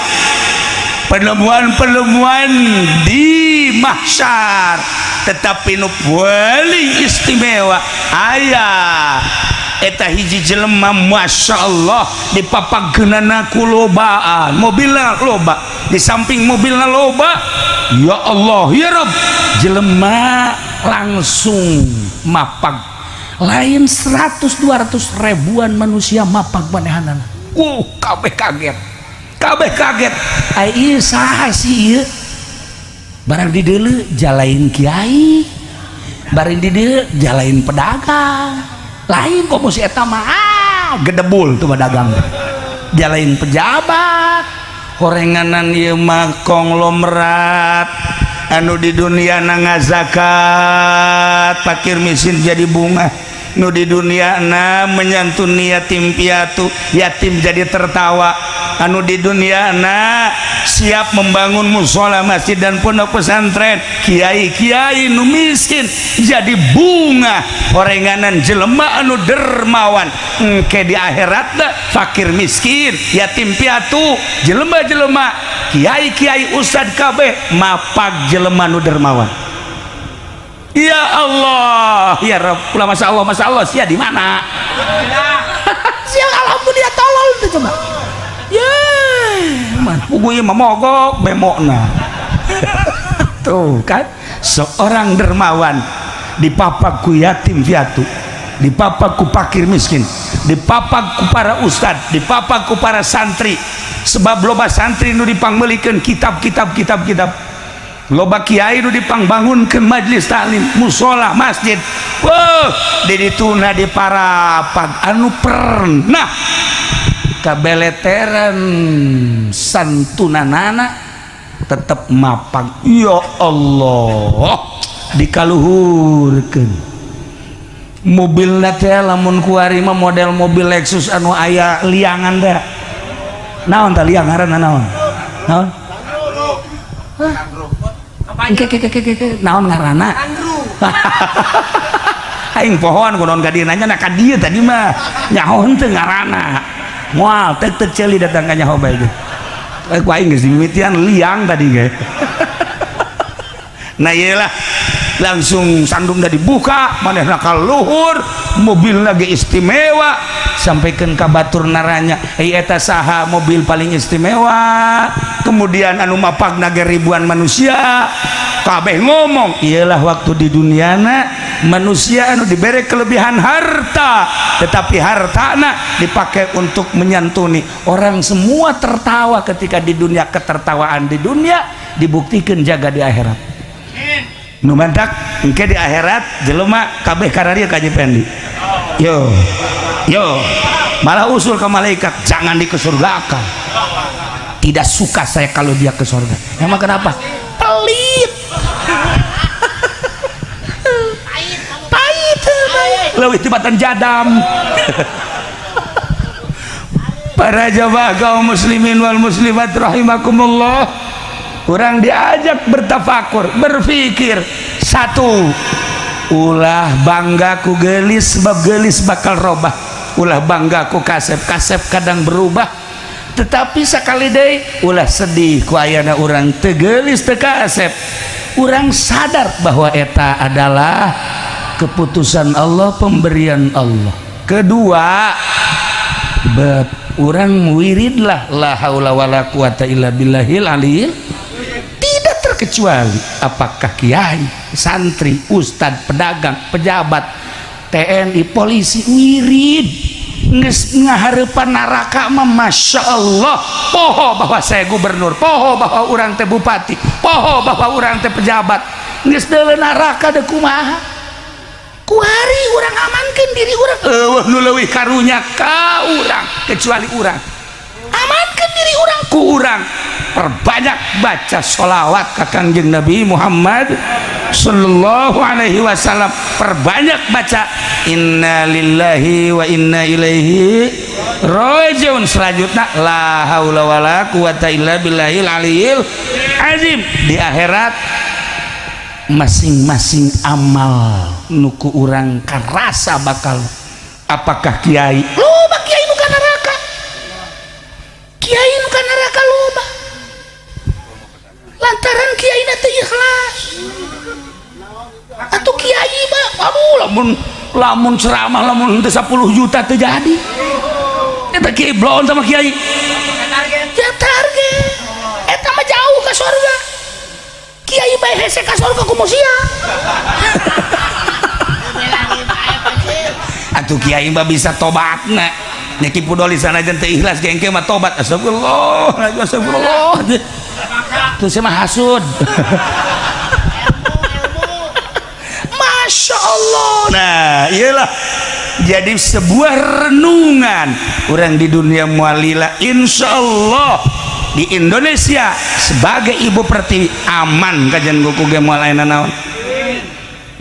penemuan-penemuan di mahsyar, tetapi nu paling istimewa aya eta hiji jelema, masya Allah, dipapageunana ku lobaan, mobilna loba, di samping mobilna loba, ya Allah ya Rabb, jelema langsung mapag lain 100 200 ribuan manusia mapag manehanana. Kabeh kaget, kabeh kaget. Ai ieu saha sih ieu? Barang di deuleu jalain kiai, barang di deuleu jalain pedagang, lain komo si eta mah gedebul tuh pedagang, jalain pejabat, horenganan ieu mah konglomerat anu di dunia na ngazakat fakir miskin jadi bunga, nu di dunia na menyantuni yatim piatu, yatim jadi tertawa, anu di dunia na siap membangun musola, masjid dan pondok pesantren, kiai-kiai nu miskin jadi bunga, horenganan jelema anu dermawan. Engke di akhirat fakir miskin, yatim piatu, jelema-jelema, kiai-kiai, ustad kabeh mapag jelema nu dermawan. Ya Allah ya Rabb, ulah masya Allah, masya Allah sia di mana sia, alhamdulillah tolol tuh coba ya man puguh ieu mah mogok bemokna. Tuh kan seorang dermawan dipapak ku yatim piatu, dipapak ku fakir miskin, dipapak ku para ustad, dipapak ku para santri, sebab loba santri nu dipangmeulikeun kitab-kitab kitab-kitab, loba kiai nu dipangbangunkeun majelis taklim, musola, masjid. Wah, di dituna di parapak anu pernah kabeleteran santunanana tetep mapag. Ya Allah, dikaluhurkeun mobilna teh. Lamun kuari mah model mobil Lexus anu aya liangan teh, naon tah liang ngaranna, naon naon? Ke ke ke ke ke, naon ngaranna? Aing pohoan kunaon ka dieu nanya na ka dieu tadi mah nyaho henteu ngaranna. Moal tek tek ceuli datang ka nyaho bae ge. Ku aing geus dimimitian liang tadi ge. Nah iyalah, langsung sandung dah dibuka, manehna ka luhur, mobil lagi istimewa, sampaikan ka batur naranya, "Hei, eta saha mobil paling istimewa?" Kemudian anu mapagna ge ribuan manusia, kabeh ngomong, iyalah waktu di duniana manusia anu diberi kelebihan harta, tetapi hartana dipakai untuk menyantuni orang. Semua tertawa ketika di dunia, ketertawaan di dunia dibuktikan jaga di akhirat. Nu mantak engke di akhirat jelema kabeh kararieu ka Haji Pendi. Yo yo, malah usul ke malaikat, jangan dikesurgakan, tidak suka saya kalau dia ke surga. Emang kenapa? Pelit, pahit, leuwih tibatan jadam. Para jamaah kaum muslimin wal muslimat rahimakumullah, urang diajak bertafakur, berpikir. Satu, ulah bangga ku gelis, sebab gelis bakal robah. Ulah bangga ku kasep, kasep kadang berubah. Tetapi sekali deui, ulah sedih ku ayana urang teu geulis, teu kasep. Urang sadar bahwa eta adalah keputusan Allah, pemberian Allah. Kedua, urang wiridlah la haula wala quwata illa billahil aliyil. Tidak terkecuali apakah kiai, santri, ustad, pedagang, pejabat, TNI, polisi, wirid. Geus ngahareupan neraka mah, Masya Allah. Poho bahwa saya gubernur, poho bahwa urang teh bupati, poho bahwa urang teh pejabat. Geus deuleu neraka deui kumaha? Kuari urang amankeun diri urang. Euweuh nu leuwih karunya ka urang kecuali urang. Amankeun diri urang ku urang. Perbanyak baca sholawat ka Kangjeng Nabi Muhammad sallallahu alaihi wasallam. Perbanyak baca inna lillahi wa inna ilaihi rajiun. Selanjutnya la haula wala quwata illa billahil aliyil azim. Di akhirat masing-masing amal nu ku urang karasa bakal, apakah kiai, loba kiai nu ka neraka, kiai nu ka neraka loba lantaran kiai teu ikhlas. Atau kiai mah, aduh, lamun lamun ceramah lamun teu 10 juta teu jadi. Eta kiai blon sama kiai ya target, eta mah jauh ke surga. Kiai bae hese ka surga, kumaha sia? Atuh kiai mah bisa tobatna nya. Ki Pudoli sanajan teu ikhlas ge engke mah tobat, astagfirullah, astagfirullah. Tuh saya mah hasud. Masya Allah. Nah, iyalah, jadi sebuah renungan orang di dunia mualila. Insya Allah di Indonesia sebagai ibu pertiwi aman kajian kuku ge, moal aya naon,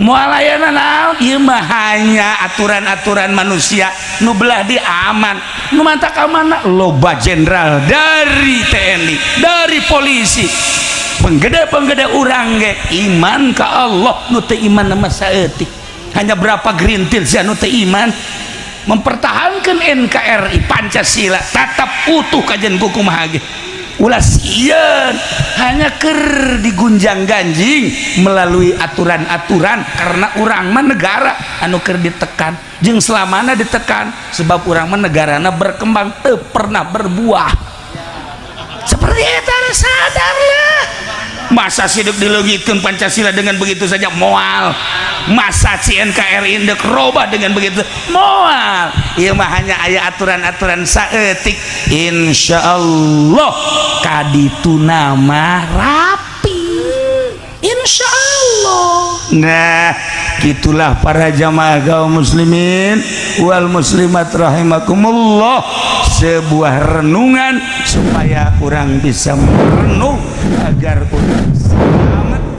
moal aya naon. Ieu mah hanya aturan-aturan manusia. Nu belah di aman, nu mantak amanah, loba jenderal dari TNI, dari polisi, penggede-penggede urang ge iman ka Allah. Nu teu iman mah saeutik, hanya berapa gerintil sia nu teu iman. Mempertahankan NKRI, Pancasila tetap utuh kajian kumaha ge. Ulah sieun hanya ker digunjang ganjing melalui aturan-aturan, karena urang mah negara anu keur ditekan jeung selamana ditekan, sebab urang mah negarana berkembang teu pernah berbuah seperti eta. Sadarlah, masa sidik dileungitkeun Pancasila dengan begitu saja? Moal. Masa si NKRI ndek robah dengan begitu? Moal. Ieu mah hanya aya aturan-aturan saeutik. Insyaallah kadituna mah rapi, insyaallah. Nah, gitulah para jamaah kaum muslimin wal muslimat rahimakumullah, sebuah renungan supaya orang bisa merenung agar orang selamat.